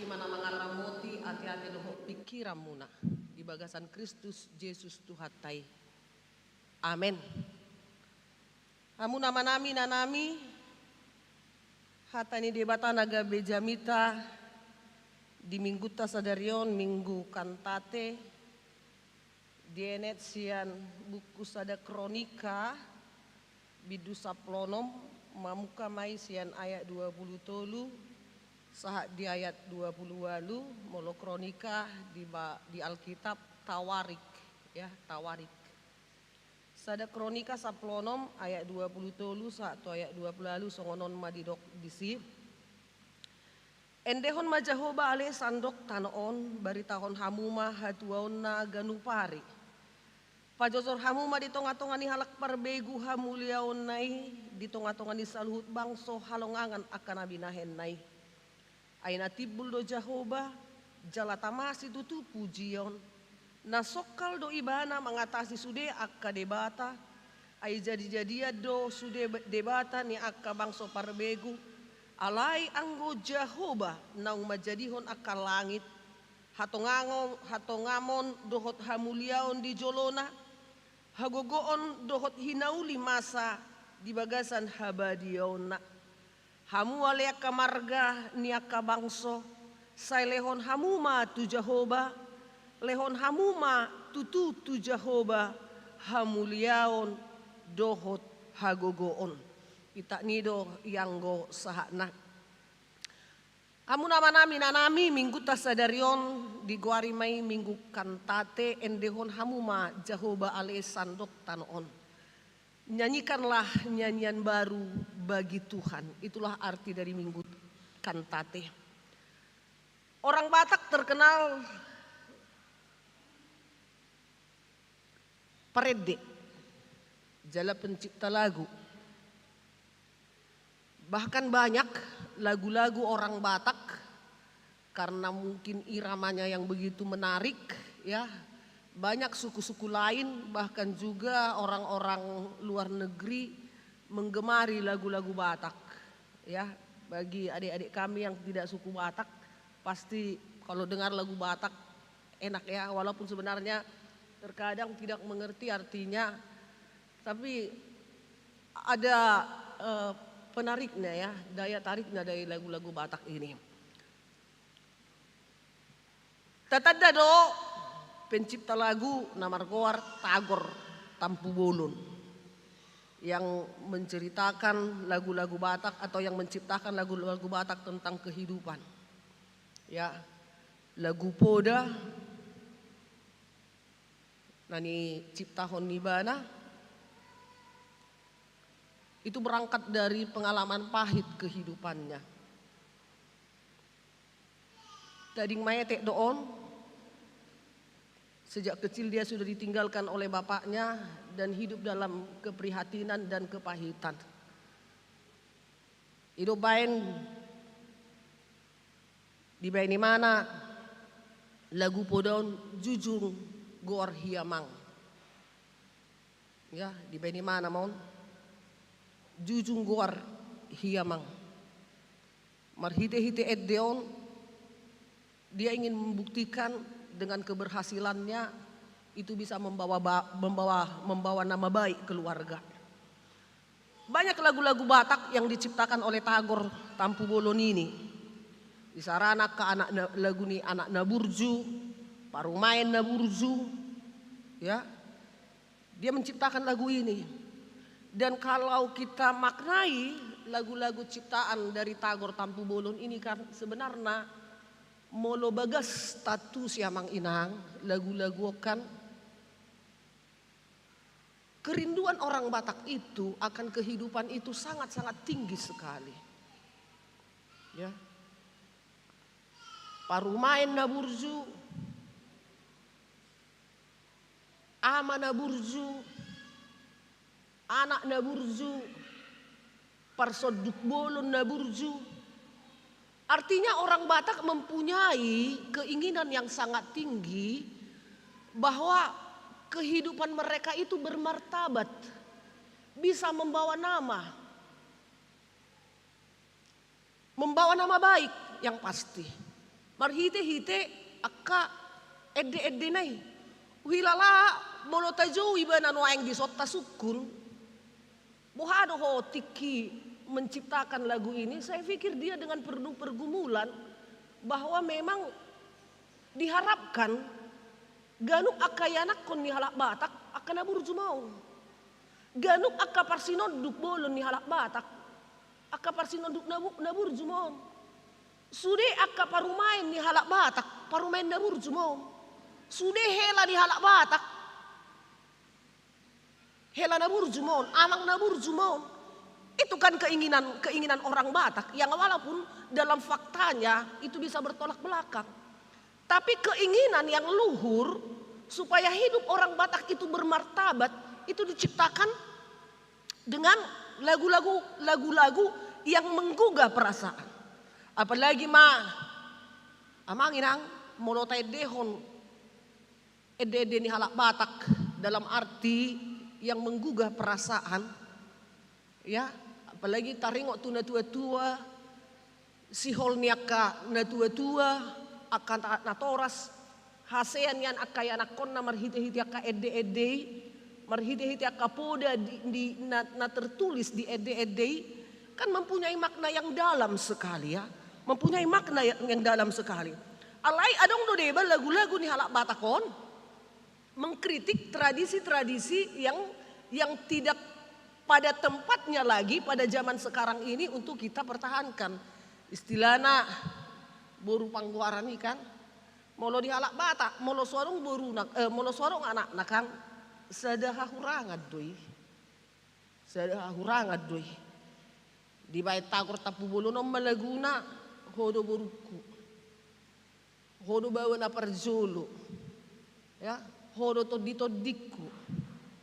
Ima na mangaramoti ateate dohot pingkiranmuna di bagasan Kristus Jesus Tuhanta i. Amen. Hamu amanami, inanami, hata ni Debata na gabe jamita di Minggunta sadari on, Minggu Kantate, dienet sian buku Sada Kronika, bindu sampulu onom, mamungka ma i sian ayat dua pulu tolu sahat di ayat dua pulu ualu, molo Kronika di ba-, di Alkitab Tawarik, ya, Tawarik. Sada Kronika sampulu onom ayat dua pulu tolu sahat tu ayat dua pulu ualu, songon on ma didok disi. Endehon ma Jahowa ale sandok tano on, baritahon hamu ma hatuaonna ganup ari. Pajojor hamu ma di tongatonga ni halak parbegu hamuliaonna i, di tongatonga ni saluhut bangso halongangan angka na binahenna i. Ai na timbul do Jahowa, jala tama situtu pujion. Na songkal do ibana mangatasi sude angka debata, ai jadijadian do sude be-, debata ni angka bangso parbegu. Alai anggo Jahowa naung manjadihon angka langit, hatongango-, hatongamon dohot hamuliaon di jolona, hagogoon dohot hinauli masa di bagasan habadiaonna. Hamu ale angka marga ni angka bangso, sai lehon hamu ma tu Jahowa, lehon hamu ma tutu tu Jahowa hamuliaon dohot hagogoon. Itakni do ianggo sahatna. Hamu amanami, inanami, Minggunta sadari on digoari ma i Minggu Kantate, endehon hamu ma Jahowa ale sandok tano on. Nyanyikanlah nyanyian baru bagi Tuhan. Itulah arti dari Minggu Kantate. Orang Batak terkenal parende, jala pencipta lagu. Bahkan banyak lagu-lagu orang Batak, karena mungkin iramanya yang begitu menarik, ya. Banyak suku-suku lain, bahkan juga orang-orang luar negeri menggemari lagu-lagu Batak, ya. Bagi adik-adik kami yang tidak suku Batak, pasti kalau dengar lagu Batak enak, ya, walaupun sebenarnya terkadang tidak mengerti artinya, tapi ada, eh, penariknya, ya, daya tariknya dari lagu-lagu Batak ini. Tatanda do pencipta lagu na margoar Tagor Tampubolon yang menceritakan lagu-lagu Batak atau yang menciptakan lagu-lagu Batak tentang kehidupan. Ya, lagu Poda na diciptahon ibana itu berangkat dari pengalaman pahit kehidupannya. Tading maetek do on, sejak kecil dia sudah ditinggalkan oleh bapaknya dan hidup dalam keprihatinan dan kepahitan. I do baen, dibaen ibana lagu Poda on, jujung goar hiamang. Ya, dibaen ibana ma on, jujung goar hiamang. Marhite-hite ende on, dia ingin membuktikan dengan keberhasilannya itu bisa membawa ba-, membawa, membawa nama baik keluarga. Banyak lagu-lagu Batak yang diciptakan oleh Tagor Tampubolon ini. Di sana angka anak na-, lagu ni Anak na Burju, Parumaen na Burju, ya. Dia menciptakan lagu ini. Dan kalau kita maknai lagu-lagu ciptaan dari Tagor Tampubolon ini, kan sebenarnya molo bagas tantu si amang inang, lagu-lagu on kan, kerinduan orang Batak itu akan kehidupan itu sangat-sangat tinggi sekali. Ya. Parumaen na burju, ama na burju, anak na burju, parsonduk bolon na burju. Artinya orang Batak mempunyai keinginan yang sangat tinggi bahwa kehidupan mereka itu bermartabat, bisa membawa nama. Membawa nama baik yang pasti. Marhite-hite angka ende-endena i. Huhilala, molo tajou ibana nuaeng dison tasungkun, boha do ho tingki menciptakan lagu ini? Saya pikir dia dengan penuh pergumulan bahwa memang diharapkan ganup angka ianakhon ni halak Batak angka na burju ma on. Ganup angka parsinonduk bolon ni halak Batak angka parsinonduk na bu-, na burju ma on. Sude angka parumaen ni halak Batak parumaen na burju ma on. Sude hela ni halak Batak hela na burju ma on, amang na burju ma on. Itu kan keinginan, keinginan orang Batak yang walaupun dalam faktanya itu bisa bertolak belakang. Tapi keinginan yang luhur supaya hidup orang Batak itu bermartabat, itu diciptakan dengan lagu-lagu, lagu-lagu yang menggugah perasaan. Apalagi ma, amang inang, molo taendehon ende-ende ni halak Batak dalam arti yang menggugah perasaan, ya, apalagi taringot tu natua-tua, sihol ni angka natua-tua, angka na-, natoras, hasea nian angka ianakhonna marhite-hite angka ende-ende i, marhite-hite angka poda di, di, na, na tertulis di ende-ende i, kan mempunyai makna yang dalam sekali, ya. Mempunyai makna yang, yang dalam sekali. Alai adong do deba lagu-lagu ni halak Batak on mengkritik tradisi-tradisi yang, yang tidak pada tempatnya lagi pada zaman sekarang ini untuk kita pertahankan. Istilahna boru panggoaran i kan, molo di halak Batak, molo so adong boruna, eh, molo so adong anakna kan, sada hahurangan do i. Sada hahurangan do i. Dibaen tagor tampubolon on ma laguna, ho do borungku. Ho do baoa na parjolo. Ya, ho do tondi-tondingku.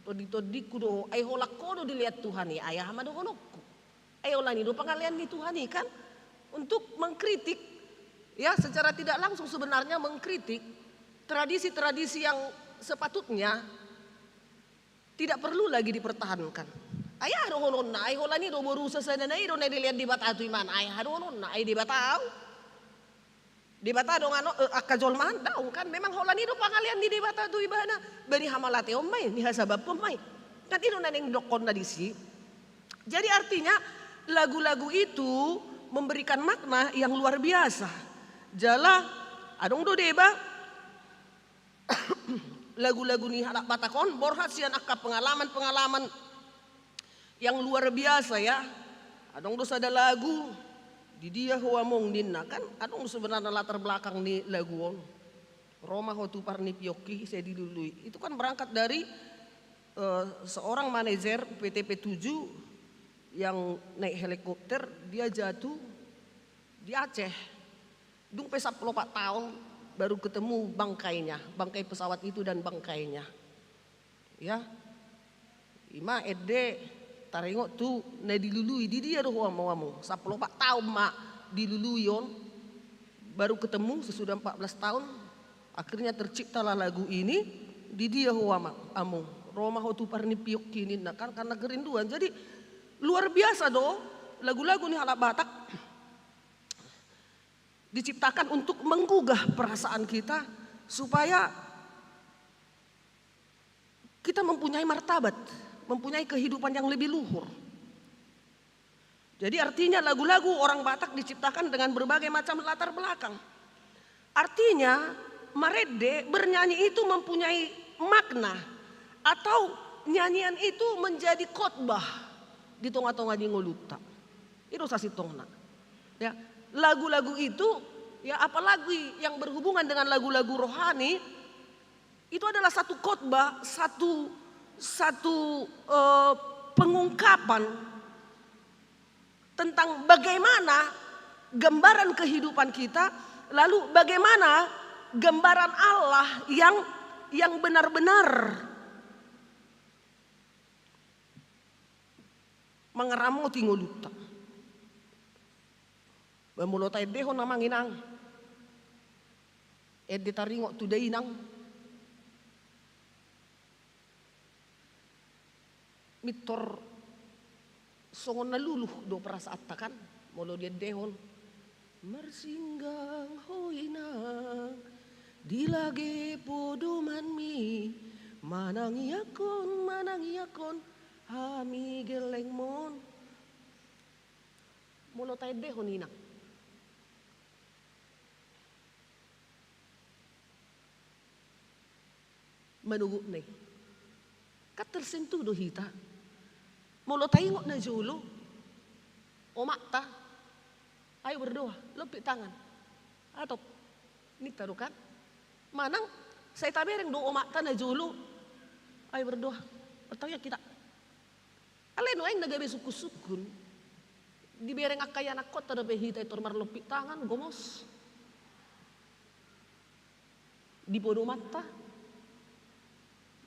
Tondi-tondingku do ho, ai holan ho do dilean Tuhan i, ai aha ma dohononku? Ai holan i do pangalean ni Tuhan i kan? Untuk mengkritik, ya, secara tidak langsung sebenarnya mengkritik tradisi-tradisi yang sepatutnya tidak perlu lagi dipertahankan. Ai aha dohononna? Ai holan i do boru sasada na i do na dilean Debata tu ibana. Ai aha dohononna? Ai Debata au. Debata do ngano, eh, angka jolma an daong kan. Memang holan i do pangalean ni Debata tu ibana. Ba ni hamalateon ma i, ni hasabaphon ma i. Kan i do na naeng didokkonna disi. Jadi artinya lagu-lagu itu memberikan makna yang luar biasa. Jala adong do deba lagu-lagu ni halak Batak on borhat sian angka pengalaman-pengalaman yang luar biasa, ya. Adong do sada lagu, Di Dia Ho Among ninna, kan adong do sebenarna latar belakang ni lagu on. Ro ma ho tu parnipionki sai dilului. Itu kan berangkat dari, eh, seorang manajer P T P tujuh yang naik helikopter, dia jatuh di Aceh. Dung pe sampulu opat taon baru ketemu bangkainya, bangkai pesawat itu dan bangkainya. Ya. Ima ende taringot tu na dilului, Di Dia Do Ho Among. Sampulu opat taon ma dilului on, baru ketemu sesudah empat belas tahun, akhirnya terciptalah lagu ini, Di Dia Ho Among. Ro ma ho tu parnipionki ninna kan, karena kerinduan. Jadi luar biasa do lagu-lagu ni halak Batak diciptakan untuk menggugah perasaan kita supaya kita mempunyai martabat, mempunyai kehidupan yang lebih luhur. Jadi artinya lagu-lagu orang Batak diciptakan dengan berbagai macam latar belakang. Artinya, marende, bernyanyi itu mempunyai makna atau nyanyian itu menjadi khotbah di tonga-tonga ni ngolunta. I do sasintongna. Ya, lagu-lagu itu, ya, apalagi yang berhubungan dengan lagu-lagu rohani, itu adalah satu khotbah, satu, satu, eh, pengungkapan tentang bagaimana gambaran kehidupan kita, lalu bagaimana gambaran Allah yang, yang benar-benar mangaramoti ngolunta. Ba molo taendehon, amang inang, ende taringot tu dainang, mintor songon na luluh do perasaanta kan, molo diendehon. Marsinggang ho inang di lage podomanmi, manangianghon, manangianghon hami gellengmon. Molo taendehon inang. Manogotna i. Kan tersentuh do hita. Molo taingot na jolo, omakta, ayo berdoa, lompit tangan. Atop, ninta do kan? Manang, sai tabereng do omakta na jolo, ayo berdoa, bertangiang hita. Alai nuaeng na gabe sungkun-sungkun, dibereng angka ianakhonta dope hita i tor marlompit tangan, gomos. Di podomanta,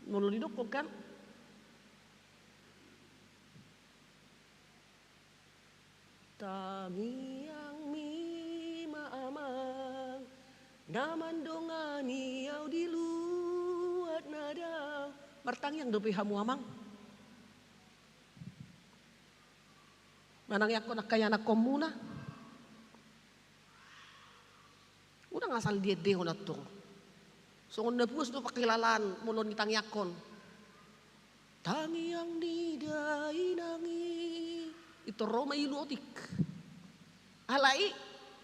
molo didokkon kan. Tangiangmi ma amang, na mandongani au di luat na dao. Martangiang dope hamu amang. Manangianghon angka ianakhonmuna. Unang asal diendehon antong. Songon na puas do pangkilalaan molo ditangianghon. Tangiang ni dainang i. Ito ro ma ilu otik. Alai,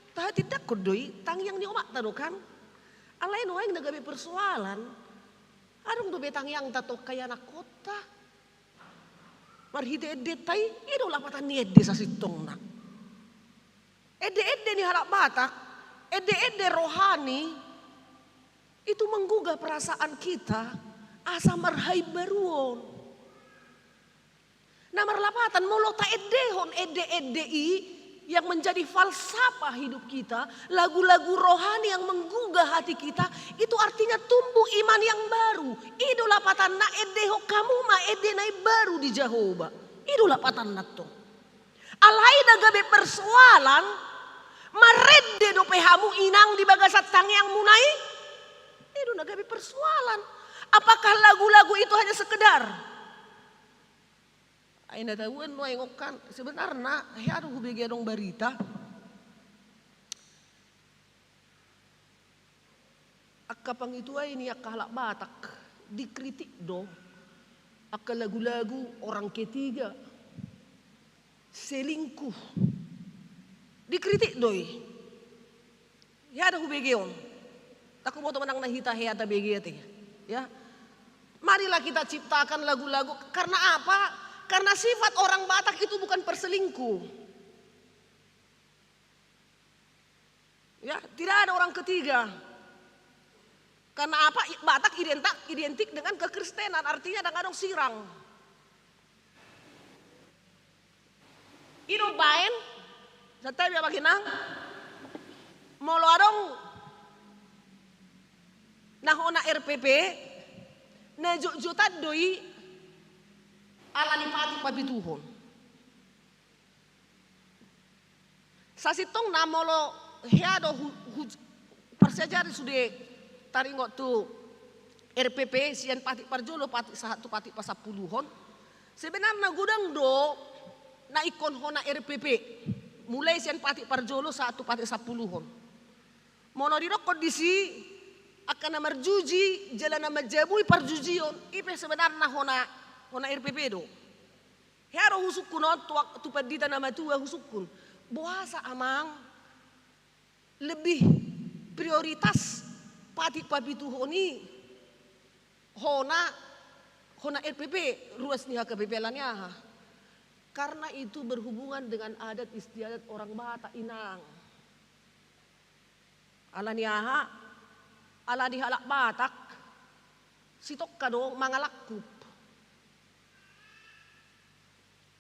tahatindangkon do i, tangiang ni omakta do kan. Alai nuaeng na gabe persoalan. Adong dope tangiangta tu angka ianakhonta. Marhite endenta i, i do lapatan ni ende sasintongna. Ende-ende ni halak Batak, ende-ende rohani, itu menggugah perasaan kita, asa marhaimbaruon. Na marlapatan, molo taendehon ende-ende i, yang menjadi falsafah hidup kita, lagu-lagu rohani yang menggugah hati kita, itu artinya tumbuh iman yang baru. I do lapatanna, endehon hamu ma ende na imbaru di Jahowa. I do lapatanna antong. Alai na gabe persoalan, marende dope hamu inang di bagasan tangiangmuna i? I do na gabe persoalan. Apakah lagu-lagu itu hanya sekedar? Ai na tahuan nuaeng on kan, sebenarna, hea do hubege adong barita. Angka pangitua i ni angka halak Batak, dikritik do. Angka lagu-lagu orang ketiga, selingkuh. Dikritik do i. Hea do hubege on. Ndang huboto manang na hita hea tabege ate. Ya. Marilah kita ciptakan lagu-lagu. Karena apa? Karena sifat orang Batak itu bukan perselingkuh. Ya, tidak ada orang ketiga. Karena apa? I-, Batak identik, identik dengan kekristenan, artinya ndang adong sirang. I do umbaen, santabi amang inang, molo adong na hona R P P, na jotjotan do i ala ni patik papituhon. Sasintongna molo hea do hu-, hu-, parsiajari sude taringot tu R P P sian patik parjolo, patik sahat tu patik pasampuluhon. Sebenarna godang do na ingkon hona R P P. Mulai sian patik parjolo sahat tu patik sampuluhon. Molo didokkon disi, angka na marjuji, jala na manjamui parjujion, i pe sebenarna hona, hona R P P do. Hea do husungkun on tu, tu pandita na matua husungkun. Boasa amang lebih prioritas patik papituhon i hona, hona R P P, ruas ni H K B P ala ni aha? Karena itu berhubungan dengan adat istiadat orang Batak inang. Ala ni aha? Ala di halak Batak, sitongka do mangalangkup.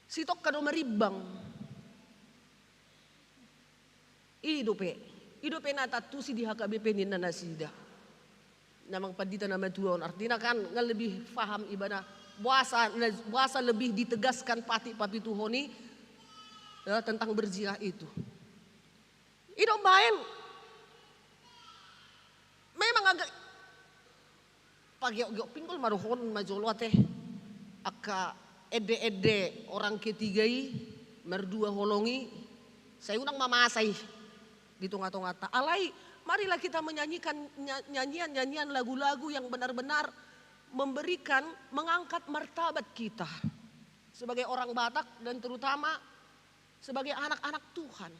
Sitongka do marimbang. I dope. I dope na tantusi di H K B P ninna nasida. Na amang pandita na matua on. Artina kan nga lebih faham ibana. Boasa, na, boasa lebih ditegaskan patik papituhon i, ya, tentang berzina itu. I do umbaen. Memang agak pageok-geok pinggol ma dohonon ma jolo ate. Angka ende-ende orang ketiga i, mardua holong i, sai unang ma masa i. di tonga-tongata. Alai, marilah kita menyanyikan nya-, nyanyian-nyanyian, lagu-lagu yang benar-benar memberikan, mengangkat martabat kita sebagai orang Batak dan terutama sebagai anak-anak Tuhan.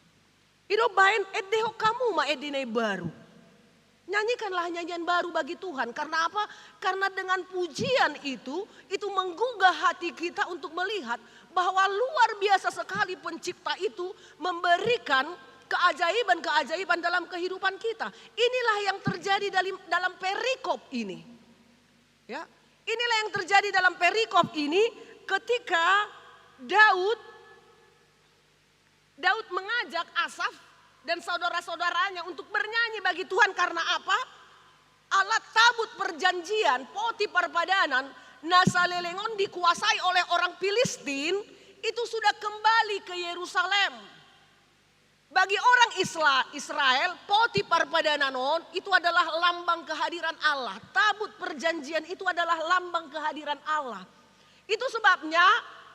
I do umbahen, endehon hamu ma ende na imbaru. Nyanyikanlah nyanyian baru bagi Tuhan. Karena apa? Karena dengan pujian itu, itu menggugah hati kita untuk melihat bahwa luar biasa sekali Pencipta itu memberikan keajaiban-keajaiban dalam kehidupan kita. Inilah yang terjadi dalam, dalam perikop ini. Ya, inilah yang terjadi dalam perikop ini ketika Daud Daud mengajak Asaf dan saudara-saudaranya untuk bernyanyi bagi Tuhan. Karena apa? Alat tabut perjanjian, poti parpadanan, na saleleng on dikuasai oleh orang Filistin, itu sudah kembali ke Yerusalem. Bagi orang Isla-, Israel, poti parpadanan on itu adalah lambang kehadiran Allah. Tabut perjanjian itu adalah lambang kehadiran Allah. Itu sebabnya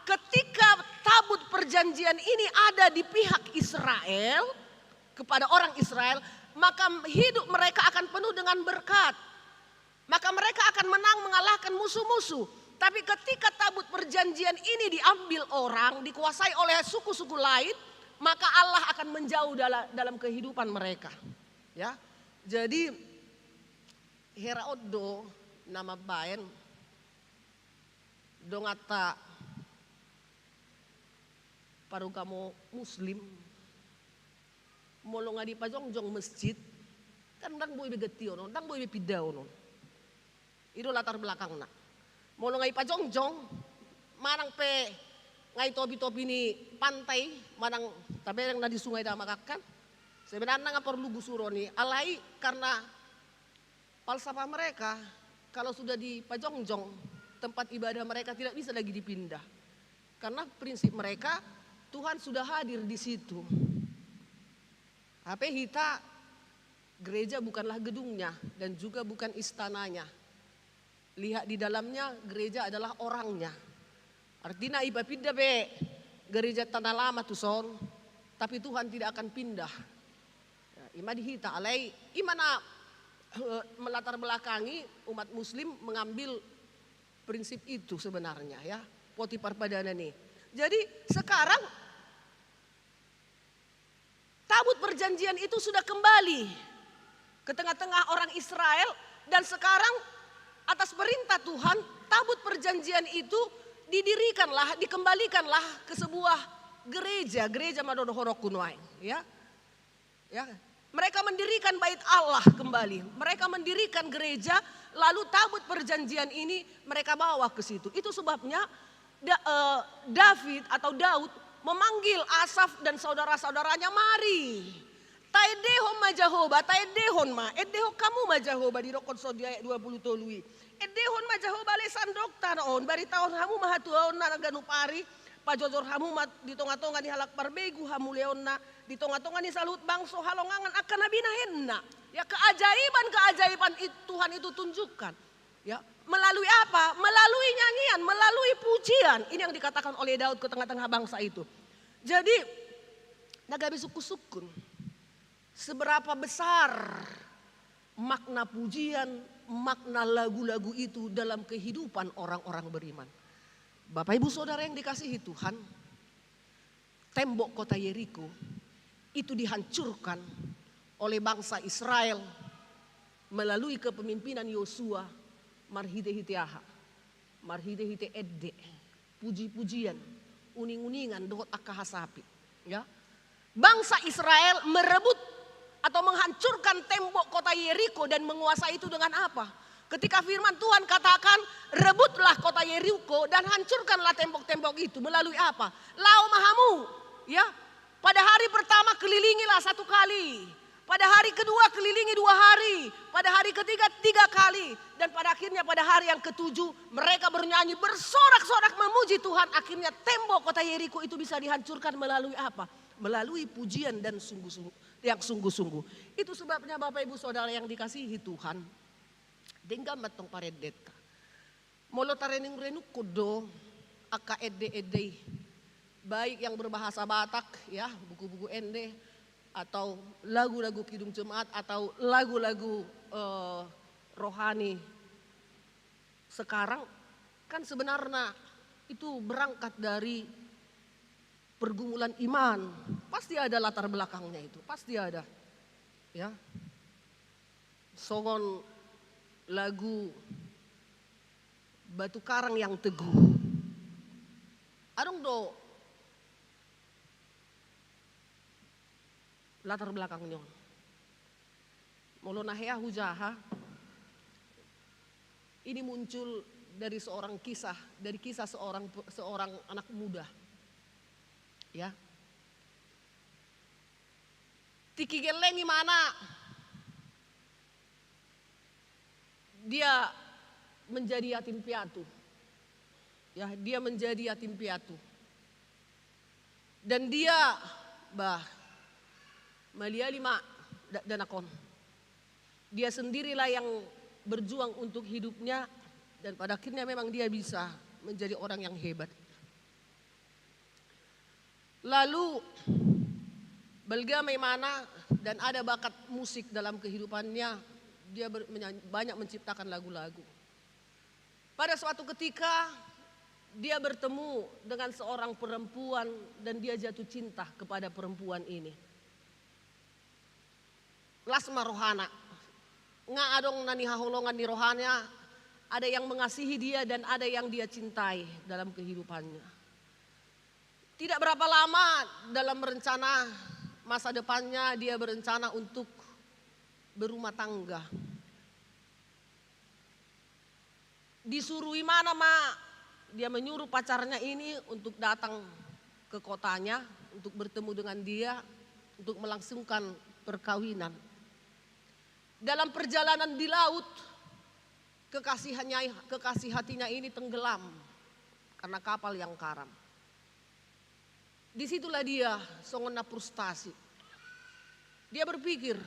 ketika tabut perjanjian ini ada di pihak Israel, kepada orang Israel, maka hidup mereka akan penuh dengan berkat. Maka mereka akan menang mengalahkan musuh-musuh. Tapi ketika tabut perjanjian ini diambil orang, dikuasai oleh suku-suku lain, maka Allah akan menjauh dala-, dalam kehidupan mereka. Ya. Jadi, hera on do na mambaen donganta parugamo Muslim, molo nga dipajongjong masjid, kan ndang boi be gantion on, ndang boi be pindaon on. I do latar belakangna. Molo nga dipajongjong, manang pe nga di topi-topi ni pantai, manang tabereng na di Sungai Damakan kan, sebenarna nga porlu gusuron i, alai karena falsafah mereka, kalau sudah dipajongjong, tempat ibadah mereka tidak bisa lagi dipindah. Karena prinsip mereka, Tuhan sudah hadir di situ. Hape hita, gereja bukanlah gedungnya dan juga bukan istananya. Lihat di dalamnya, gereja adalah orangnya. Artina, ipapinda pe gereja Tanah Lama tuson, tapi Tuhan tidak akan pindah. Ya, i ma di hita, alai i ma na, eh, melatar belakangi umat Muslim mengambil prinsip itu sebenarnya, ya, poti parpadanan i. Jadi sekarang tabut perjanjian itu sudah kembali ke tengah-tengah orang Israel, dan sekarang atas perintah Tuhan, tabut perjanjian itu didirikanlah, dikembalikanlah ke sebuah gereja, gereja ma do dohononku nuaeng, ya. Ya, mereka mendirikan bait Allah kembali. Mereka mendirikan gereja, lalu tabut perjanjian ini mereka bawa ke situ. Itu sebabnya Da-, eh, David atau Daud memanggil Asaf dan saudara-saudaranya, "Mari, taendehon ma Jahowa, taendehon ma, endehon hamu ma Jahowa," didokkon songon di ayat dua puluh tolu i. "Endehon ma Jahowa ale sandokta on, baritahon hamu ma hatuaonna na ganup ari, pajojor hamu ma di tonga-tonga ni halak parbegu hamuliaonna, di tonga-tonga ni saluhut bangso halongangan angka na binahenna." Ya, keajaiban-keajaiban it-, Tuhan itu tunjukkan. Ya, melalui apa? Melalui nyanyian, melalui pujian. Ini yang dikatakan oleh Daud ke tengah-tengah bangsa itu. Jadi, na gabe sungkun-sungkun, seberapa besar makna pujian, makna lagu-lagu itu dalam kehidupan orang-orang beriman. Bapak, Ibu, Saudara yang dikasihi Tuhan, tembok kota Yeriko itu dihancurkan oleh bangsa Israel melalui kepemimpinan Yosua, marhite-hite aha? Marhite-hite ende, puji-pujian, uning-uningan dohot angka hasapit. Ya. Bangsa Israel merebut atau menghancurkan tembok kota Yeriko dan menguasai itu dengan apa? Ketika firman Tuhan katakan, "Rebutlah kota Yeriko dan hancurkanlah tembok-tembok itu." Melalui apa? Laho ma hamu, ya. Pada hari pertama kelilingilah satu kali. Pada hari kedua kelilingi dua hari. Pada hari ketiga tiga kali. Dan pada akhirnya pada hari yang ketujuh mereka bernyanyi bersorak-sorak memuji Tuhan. Akhirnya tembok kota Yeriko itu bisa dihancurkan melalui apa? Melalui pujian dan sungguh-sungguh, yang sungguh-sungguh. Itu sebabnya Bapak Ibu Saudara yang dikasihi Tuhan, denggan ma antong parendenta. Molo tarenung-renungkon do angka ende-ende i, baik yang berbahasa Batak, ya, buku-buku ende, atau lagu-lagu Kidung Jemaat atau lagu-lagu, eh, rohani sekarang, kan sebenarnya itu berangkat dari pergumulan iman. Pasti ada latar belakangnya itu, pasti ada. Ya. Songon lagu Batu Karang yang Teguh. Adong do latar belakang ni on. Molo na hea hujaha, ini muncul dari seorang kisah, dari kisah seorang pe-, seorang anak muda. Ya. Tingki gelleng imana, dia menjadi yatim piatu. Ya, dia menjadi yatim piatu. Dan dia, bah, maliali ma dakdanak on. Dia sendirilah yang berjuang untuk hidupnya, dan pada akhirnya memang dia bisa menjadi orang yang hebat. Lalu, balga ma imana dan ada bakat musik dalam kehidupannya, dia ber-, menya-, banyak menciptakan lagu-lagu. Pada suatu ketika, dia bertemu dengan seorang perempuan dan dia jatuh cinta kepada perempuan ini. Las ma rohana. Nga adong na nihaholongan ni rohana, ada yang mengasihi dia dan ada yang dia cintai dalam kehidupannya. Tidak berapa lama, dalam rencana masa depannya, dia berencana untuk berumah tangga. Disuruh imana ma, dia menyuruh pacarnya ini untuk datang ke kotanya, untuk bertemu dengan dia, untuk melangsungkan perkawinan. Dalam perjalanan di laut, kekasihannya, kekasih hatinya ini tenggelam karena kapal yang karam. Disitulah dia songon na frustasi. Dia berpikir,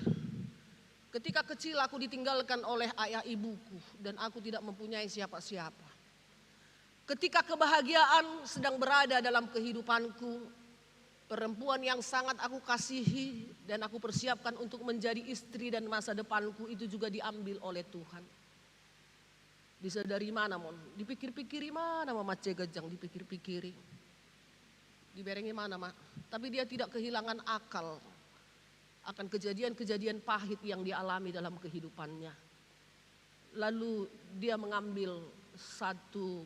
"Ketika kecil aku ditinggalkan oleh ayah ibuku dan aku tidak mempunyai siapa-siapa. Ketika kebahagiaan sedang berada dalam kehidupanku, perempuan yang sangat aku kasihi dan aku persiapkan untuk menjadi istri dan masa depanku itu juga diambil oleh Tuhan." Disadari imana ma on, dipikir-pikiri imana ma, mansai ganjang dipikir-pikiri. Dibereng imana ma, tapi dia tidak kehilangan akal akan kejadian-kejadian pahit yang dialami dalam kehidupannya. Lalu dia mengambil satu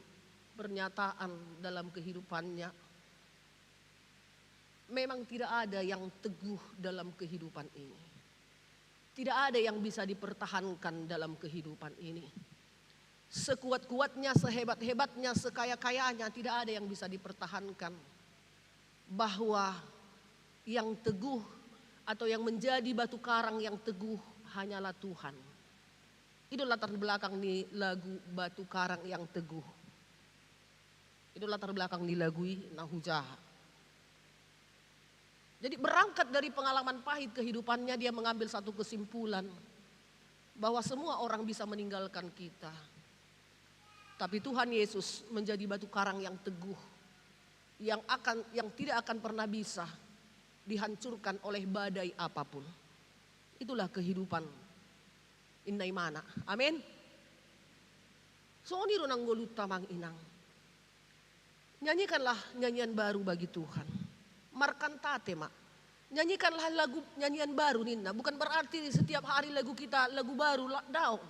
pernyataan dalam kehidupannya. Memang tidak ada yang teguh dalam kehidupan ini. Tidak ada yang bisa dipertahankan dalam kehidupan ini. Sekuat-kuatnya, sehebat-hebatnya, sekaya-kayanya, tidak ada yang bisa dipertahankan. Bahwa yang teguh atau yang menjadi batu karang yang teguh hanyalah Tuhan. Itu latar belakang ni lagu Batu Karang yang Teguh. Itu latar belakang ni lagu i na hujaha. Jadi, berangkat dari pengalaman pahit kehidupannya, dia mengambil satu kesimpulan bahwa semua orang bisa meninggalkan kita. Tapi Tuhan Yesus menjadi batu karang yang teguh, yang akan, yang tidak akan pernah bisa dihancurkan oleh badai apapun. Itulah kehidupan inna imana. Amin. Songon i do nang ngolunta, amang inang. Nyanyikanlah nyanyian baru bagi Tuhan. Markantate ma. Nyanyikanlah lagu nyanyian baru ninna. Bukan berarti setiap hari lagu kita lagu baru, la-, daong.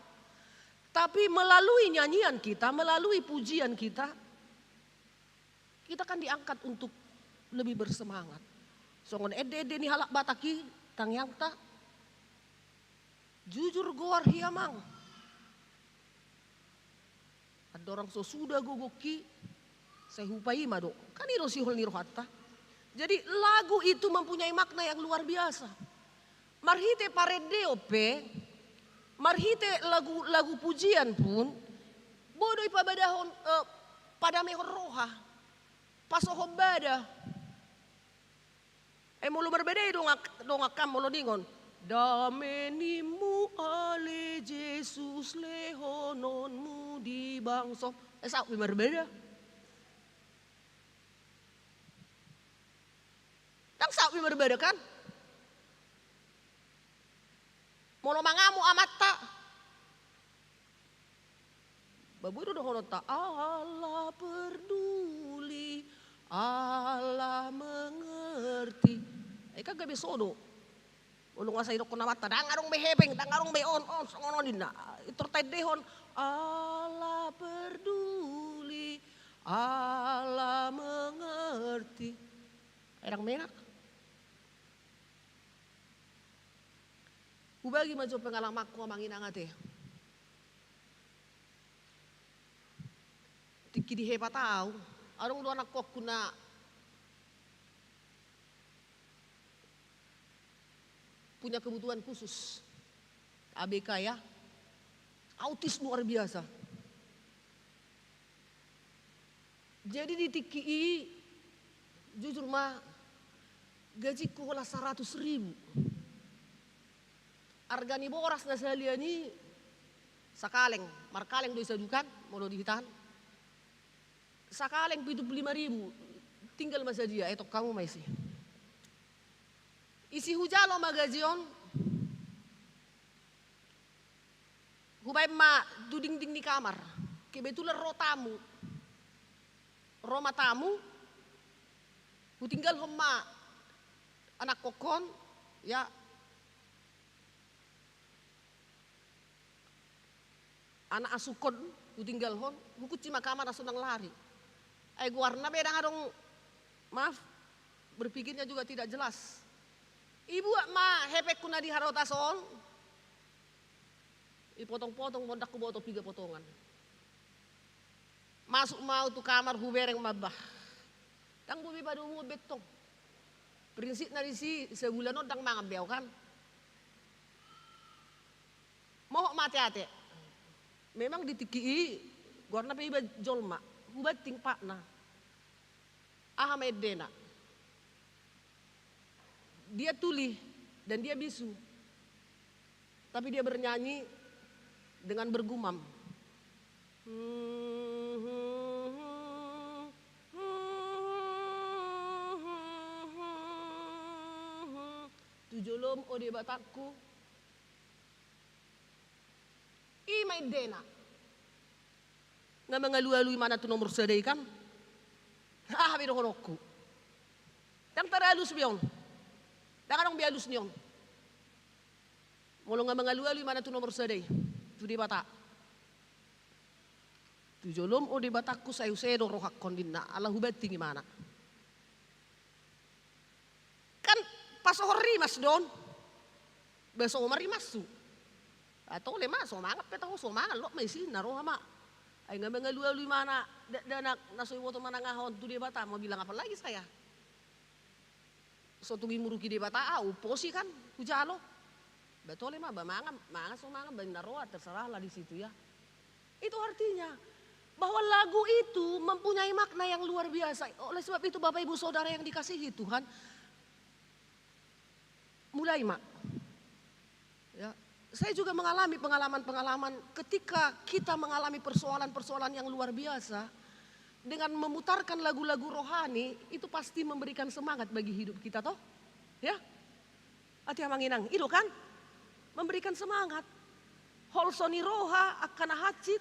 Tapi melalui nyanyian kita, melalui pujian kita, kita kan diangkat untuk lebih bersemangat. Songon ende-ende ni halak Batak i, tangiangta. Jujur goar hi, amang. Andorang so suda gogongki, sai hupaima do. Kan i do sihol ni rohanta. Jadi, lagu itu mempunyai makna yang luar biasa. Marhite parendeon pe, marhite lagu, lagu pujian pun, boi do ipabadahon, eh, padamehon roha, pasohon bada. Eh, molo marbada i dongan, dongan, kan molo ningon, "Dame nimu ale Jesus lehononmu di bangso." Eh, saut be marbada. Ndang saut be marbada, kan? Molo mangamuk amanta, babu do dohononta, "Allah peduli, Allah mengerti." Ai kan gabe so do. Molo nga sai dokkon amanta, "Ndang adong be hepeng, ndang adong be on, on, songon on," ninna. Intor taendehon, "Allah peduli, Allah mengerti." Ai ndang menak. Hubagi ma jo pengalamanku, amang inang ate. Tingki di hepat au, adong do anakkonku na punya kebutuhan khusus, A B K ya, autis luar biasa. Jadi di tingki i, jujur ma, gajingku holan saratus ribu. Arga ni boras na sahalian i, sakaleng, markaleng do i sadukan, molo di hita an. Sakaleng pitu pulu lima ribu, tinggal ma sadia, etong hamu ma isi. Isi hujalo ma gaji on, hubaen ma tu dingding ni kamar. Kebetulan ro tamu. Ro ma tamu, hutinggalhon ma anakkonhon, ya. Anak asuhon, hutinggalhon, hukunci ma kamar asa unang lari. Ai goarna be ndang adong, maaf, berpikirnya juga tidak jelas. Ibuat ma hepengku na di harotas on, ipotong-potong ma, ndang huboto piga potongan. Masuk ma au tu kamar, hubereng ma, bah. Ndang boi be padomu on be tong. Prinsipna disi, sabulan on ndang mangan be au kan. Mohop ma ate-ate. Memang di tingki i, goarna pe iba jolma, hubanting patna. Aha ma endena? Dia tuli dan dia bisu. Tapi dia bernyanyi dengan bergumam. Tu jolom, o Debatangku. I ma endena. Nga mangalualu imana tu nomor sada i kan? Aha be dohononku? Ndang taralus be on. Ndang adong be alus ni on. Molo nga mangalualu imana tu nomor sada i, tu Debata. Tu jolom, o Debatangku, sai use do rohangkon, ninna, ala hubanting imana. Kan pasohon rimas do on. Ba so ma rimashu. Atau le ma, so mangan pe tahu, so mangan, lot ma isi na roha ma. Ai nga mangalualu imana, dakdanak na so iboto manang aha on tu Debata, mau bilang apa lagi saya? So tung imuruki Debata au, umposi kan, hujalo. Ba tole ma, ba mangan, mangan so mangan, ba ninna roha, terserahlah di situ ya. Itu artinya bahwa lagu itu mempunyai makna yang luar biasa. Oleh sebab itu, Bapak Ibu Saudara yang dikasihi Tuhan, mulai ma. Ya, saya juga mengalami pengalaman-pengalaman ketika kita mengalami persoalan-persoalan yang luar biasa, dengan memutarkan lagu-lagu rohani, itu pasti memberikan semangat bagi hidup kita, toh? Ya? Ate amang inang, i do kan? Memberikan semangat. Holso ni roha, angka na hansit,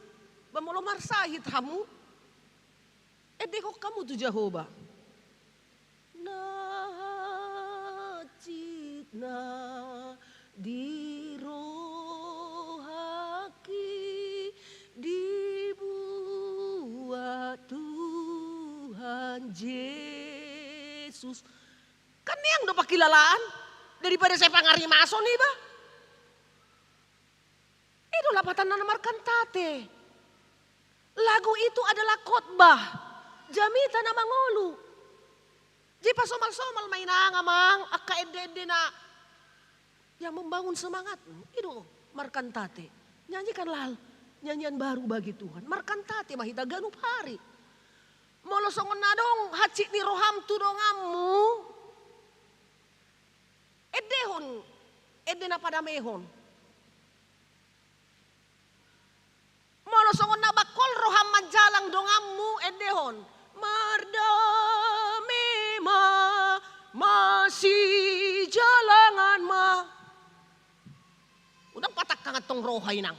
ba molo marsahit hamu, endehon hamu tu Jahowa. Na hansit na di rohangki dibuat Tuhan Jesus. Kan nian do pangkilalaan, daripada sai pangarimason iba. I do lapatanna na markantate. Lagu itu adalah khotbah. Jamita na mangolu. Jadi pasomal-somal ma inang amang, angka ende-ende na yang membangun semangatmu. I do markantate. Nyanyikanlah nyanyian baru bagi Tuhan. Markantate ma hita ganup ari. Molo songon na adong hansit ni roham tu donganmu, endehon ende na padamehon. Molo songon na bangkol roham manjalang donganmu, endehon, mardame ma, masijalangan ma. patangkang antong roha, inang.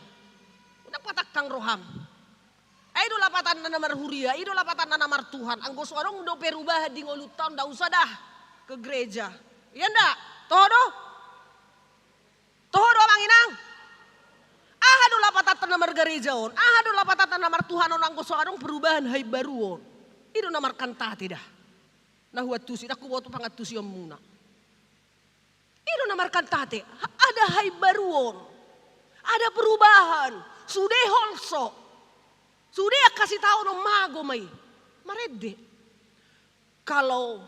Unang patangkang roham. Ai i do lapatanna na marhuria, i do lapatanna na martuhan. Anggo so adong do perubahan di ngolunta on, nda usah dah ke gereja. Iya nda? Toho do? Toho do, amang inang? Aha do lapatanta na margareja on? Aha do lapatanta na martuhan on, anggo so adong perubahan, haimbaruon? I do na markantate dah. Na huantusi, ndang huboto pangantusionmuna. I do na markantate, ha-, ada haimbaruon, ada perubahan, sude holso, sude angka sitaonon, mago ma i, marende. Kalau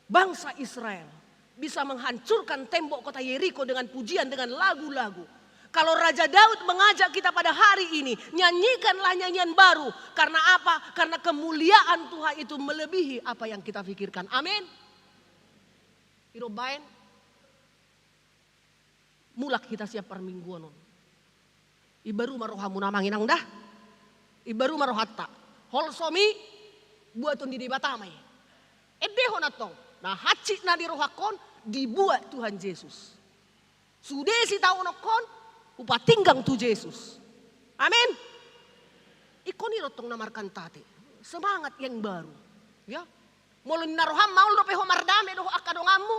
bangsa Israel bisa menghancurkan tembok kota Yeriko dengan pujian, dengan lagu-lagu, kalau Raja Daud mengajak kita pada hari ini, nyanyikanlah nyanyian baru. Karena apa? Karena kemuliaan Tuhan itu melebihi apa yang kita pikirkan. Amin. I do umbahen mulak hita sian parmingguon on. Imbaru ma rohamuna, amang inang, dah. Imbaru ma rohanta. Holsom i buaton ni Debata ma i. Endehon antong, na hansit na di rohangkon dibuat Tuhan Jesus. Sude sitaononhon hupatinggang tu Jesus. Amin. Ingkon i do antong na markantate. Semangat yang baru. Ya. Molo ninna roham, maol dope ho mardame dohot angka donganmu,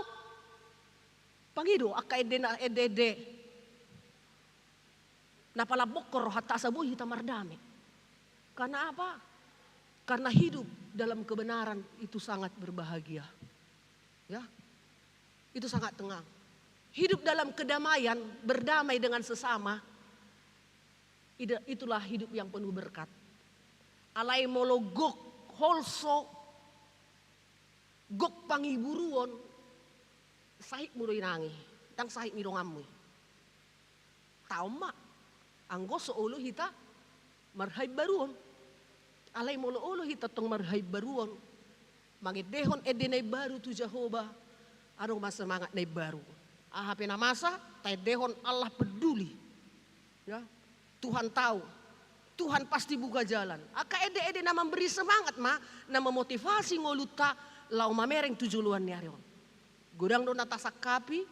pangido angka ende na, ende-ende na palambokkon rohanta asa boi hita mardame. Karena apa? Karena hidup dalam kebenaran itu sangat berbahagia. Ya. Itu sangat tenang. Hidup dalam kedamaian, berdamai dengan sesama, ida-, itulah hidup yang penuh berkat. Alai molo gok holso, gok pangiburuon, sahitmu do, inang, i, ndang sahit ni donganmu i. Taon ma, anggo so olo hita marhaimbaruon. Alai molo olo hita antong marhaimbaruon, mangendehon ende na imbaru tu Jahowa, adong ma semangat na imbaru. Aha pe na masa, taendehon Allah peduli. Ya, Tuhan tahu. Tuhan pasti buka jalan. Angka ende-ende na memberi semangat ma, na memotivasi ngolunta laho mamereng tu joloan ni ari on. Godang do na tasangkapi,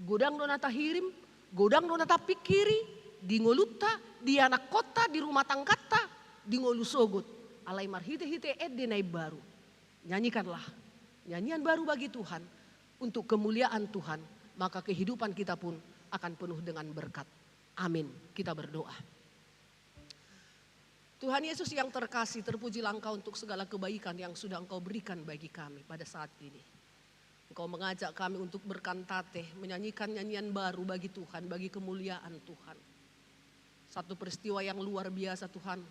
godang do na tahirim, godang do na tapingkiri, di ngolunta, di anakkonta, di rumah tangganta, di ngolu sogot. Alai marhite-hite ende na imbaru. Nyanyikanlah nyanyian baru bagi Tuhan, untuk kemuliaan Tuhan, maka kehidupan kita pun akan penuh dengan berkat. Amin. Kita berdoa. Tuhan Yesus yang terkasih, terpujilah Engkau untuk segala kebaikan yang sudah Engkau berikan bagi kami pada saat ini. Engkau mengajak kami untuk berkantate, menyanyikan nyanyian baru bagi Tuhan, bagi kemuliaan Tuhan. Satu peristiwa yang luar biasa, Tuhan.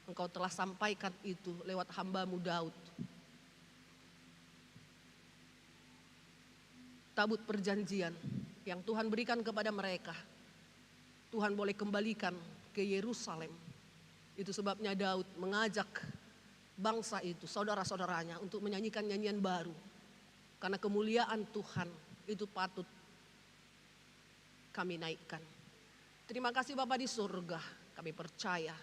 Engkau telah sampaikan itu lewat hamba-Mu Daud. Tabut perjanjian yang Tuhan berikan kepada mereka, Tuhan boleh kembalikan ke Yerusalem. Itu sebabnya Daud mengajak bangsa itu, saudara-saudaranya, untuk menyanyikan nyanyian baru. Karena kemuliaan Tuhan itu patut kami naikkan. Terima kasih, Bapa di surga, kami percaya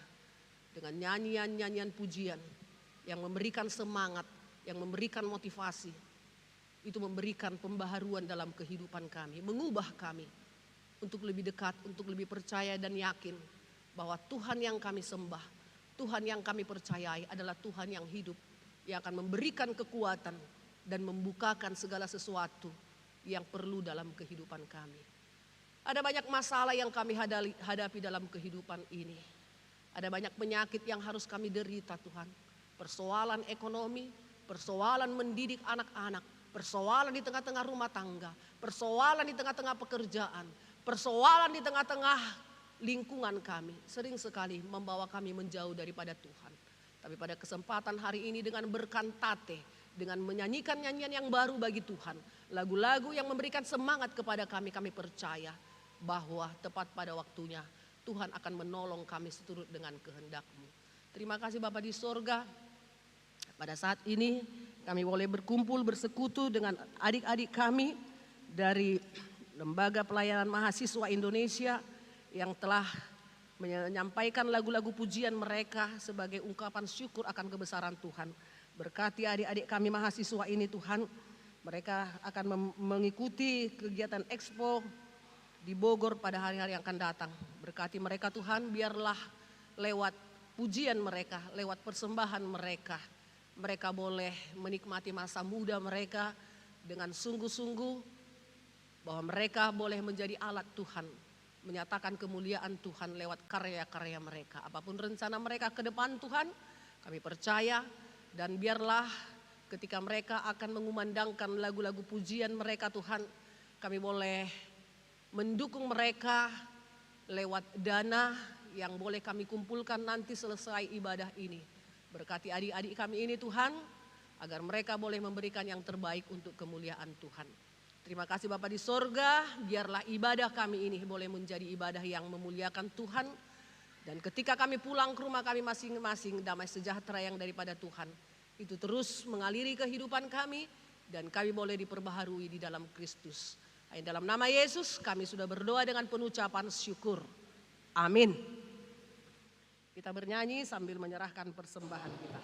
dengan nyanyian-nyanyian pujian yang memberikan semangat, yang memberikan motivasi, itu memberikan pembaharuan dalam kehidupan kami, mengubah kami untuk lebih dekat, untuk lebih percaya dan yakin bahwa Tuhan yang kami sembah, Tuhan yang kami percayai adalah Tuhan yang hidup, yang akan memberikan kekuatan dan membukakan segala sesuatu yang perlu dalam kehidupan kami. Ada banyak masalah yang kami hadali-, hadapi dalam kehidupan ini. Ada banyak penyakit yang harus kami derita, Tuhan. Persoalan ekonomi, persoalan mendidik anak-anak, persoalan di tengah-tengah rumah tangga, persoalan di tengah-tengah pekerjaan, persoalan di tengah-tengah lingkungan kami, sering sekali membawa kami menjauh daripada Tuhan. Tapi pada kesempatan hari ini, dengan berkantate, dengan menyanyikan nyanyian yang baru bagi Tuhan, lagu-lagu yang memberikan semangat kepada kami, kami percaya bahwa tepat pada waktunya Tuhan akan menolong kami seturut dengan kehendak-Mu. Terima kasih, Bapa di sorga. Pada saat ini kami boleh berkumpul, bersekutu dengan adik-adik kami dari Lembaga Pelayanan Mahasiswa Indonesia yang telah menyampaikan lagu-lagu pujian mereka sebagai ungkapan syukur akan kebesaran Tuhan. Berkati adik-adik kami mahasiswa ini, Tuhan. Mereka akan mem-, mengikuti kegiatan ekspo di Bogor pada hari-hari yang akan datang. Berkati mereka, Tuhan, biarlah lewat pujian mereka, lewat persembahan mereka, mereka boleh menikmati masa muda mereka dengan sungguh-sungguh, bahwa mereka boleh menjadi alat Tuhan, menyatakan kemuliaan Tuhan lewat karya-karya mereka. Apapun rencana mereka ke depan, Tuhan, kami percaya, dan biarlah ketika mereka akan mengumandangkan lagu-lagu pujian mereka, Tuhan, kami boleh mendukung mereka lewat dana yang boleh kami kumpulkan nanti selesai ibadah ini. Berkati adik-adik kami ini, Tuhan, agar mereka boleh memberikan yang terbaik untuk kemuliaan Tuhan. Terima kasih, Bapa di sorga, biarlah ibadah kami ini boleh menjadi ibadah yang memuliakan Tuhan. Dan ketika kami pulang ke rumah kami masing-masing, damai sejahtera yang daripada Tuhan itu terus mengaliri kehidupan kami, dan kami boleh diperbaharui di dalam Kristus. Hanya dalam nama Yesus kami sudah berdoa dengan penuh ucapan syukur. Amin. Kita bernyanyi sambil menyerahkan persembahan kita.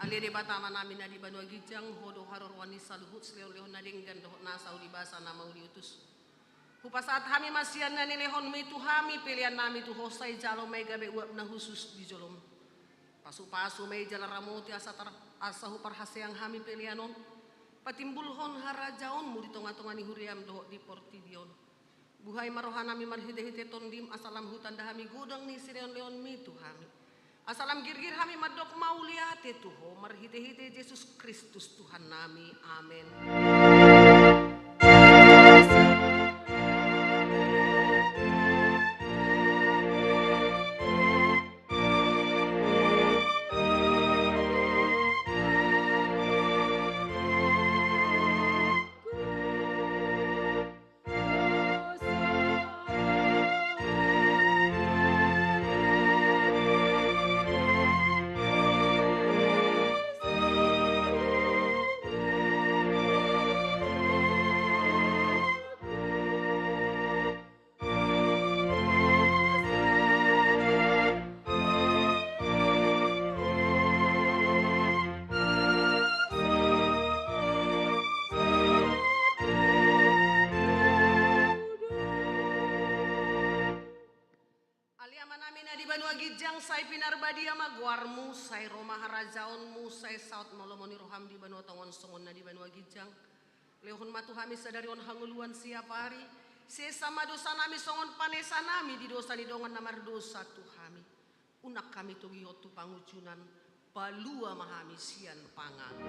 Ale Debata Amanami na di banua ginjang, Ho do haroroan ni saluhut silehonlehon na denggan dohot nasa uli basa na mauliutus. Hupasahat hami ma sian na nilehonMi tu hami peleannami tu Ho, sai jalo ma i gabe uap na hushus di joloM. Pasupasu ma i jala ramoti asa tar-, asa huparhaseang hami pelean on patimbulhon harajaonMu di tongatonga ni huriaM dohot di portibi on. Buhai ma rohanami marhitehite TondiM asa lam hutanda hami godang ni silehonlehonMi tu hami. Asa lam girgir hami mandok mauliate tu Ho marhitehite Jesus Kristus Tuhannami. Amen. Ale Amanami na di banua ginjang, sai pinarbadia ma goarMu, sai ro ma harajaonMu, sai saut ma lomo ni rohaM di banua tonga on songon na di banua ginjang. Lehon ma tu hami sadari on hangoluan siapari, sesa ma dosanami songon panesanami di dosa ni dongan na mardosa tu hami. Unang hami togihon tu pangunjunan, palua ma hami sian pangago.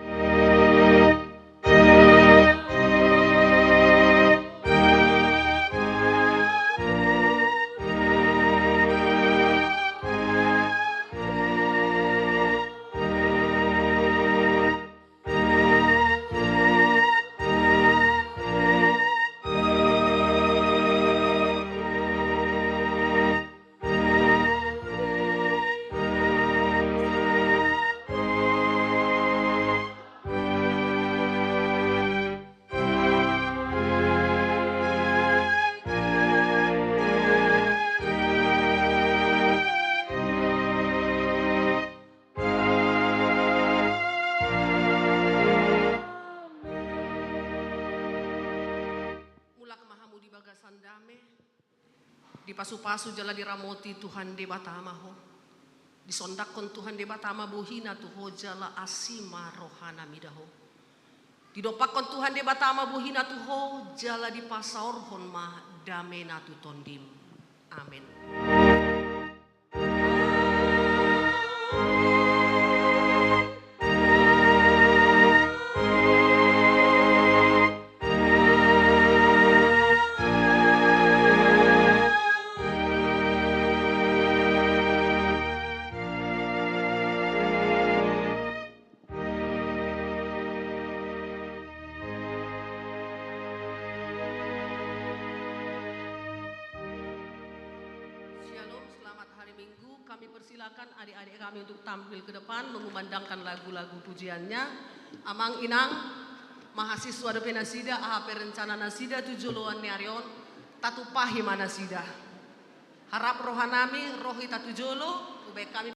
Mulak ma hamu di bagasan dame. Dipasupasu jala diramoti Tuhan Debata ma ho. Disondanghon Tuhan Debata ma bohiNa tu ho jala asi ma rohaNa mida ho. Didompakhon Tuhan Debata ma bohiNa tu ho jala dipasaorhon ma dameNa tu tondim. Amen. Shalom, selamat hari Minggu. Kami persilakan adik-adik kami untuk tampil ke depan mengumandangkan lagu-lagu pujiannya. Amang inang, mahasiswa dope nasida, aha pe rencana nasida tu joloan ni ari on, tatumpahi ma nasida. Harap rohanami, ro hita tu jolo, hubaen hami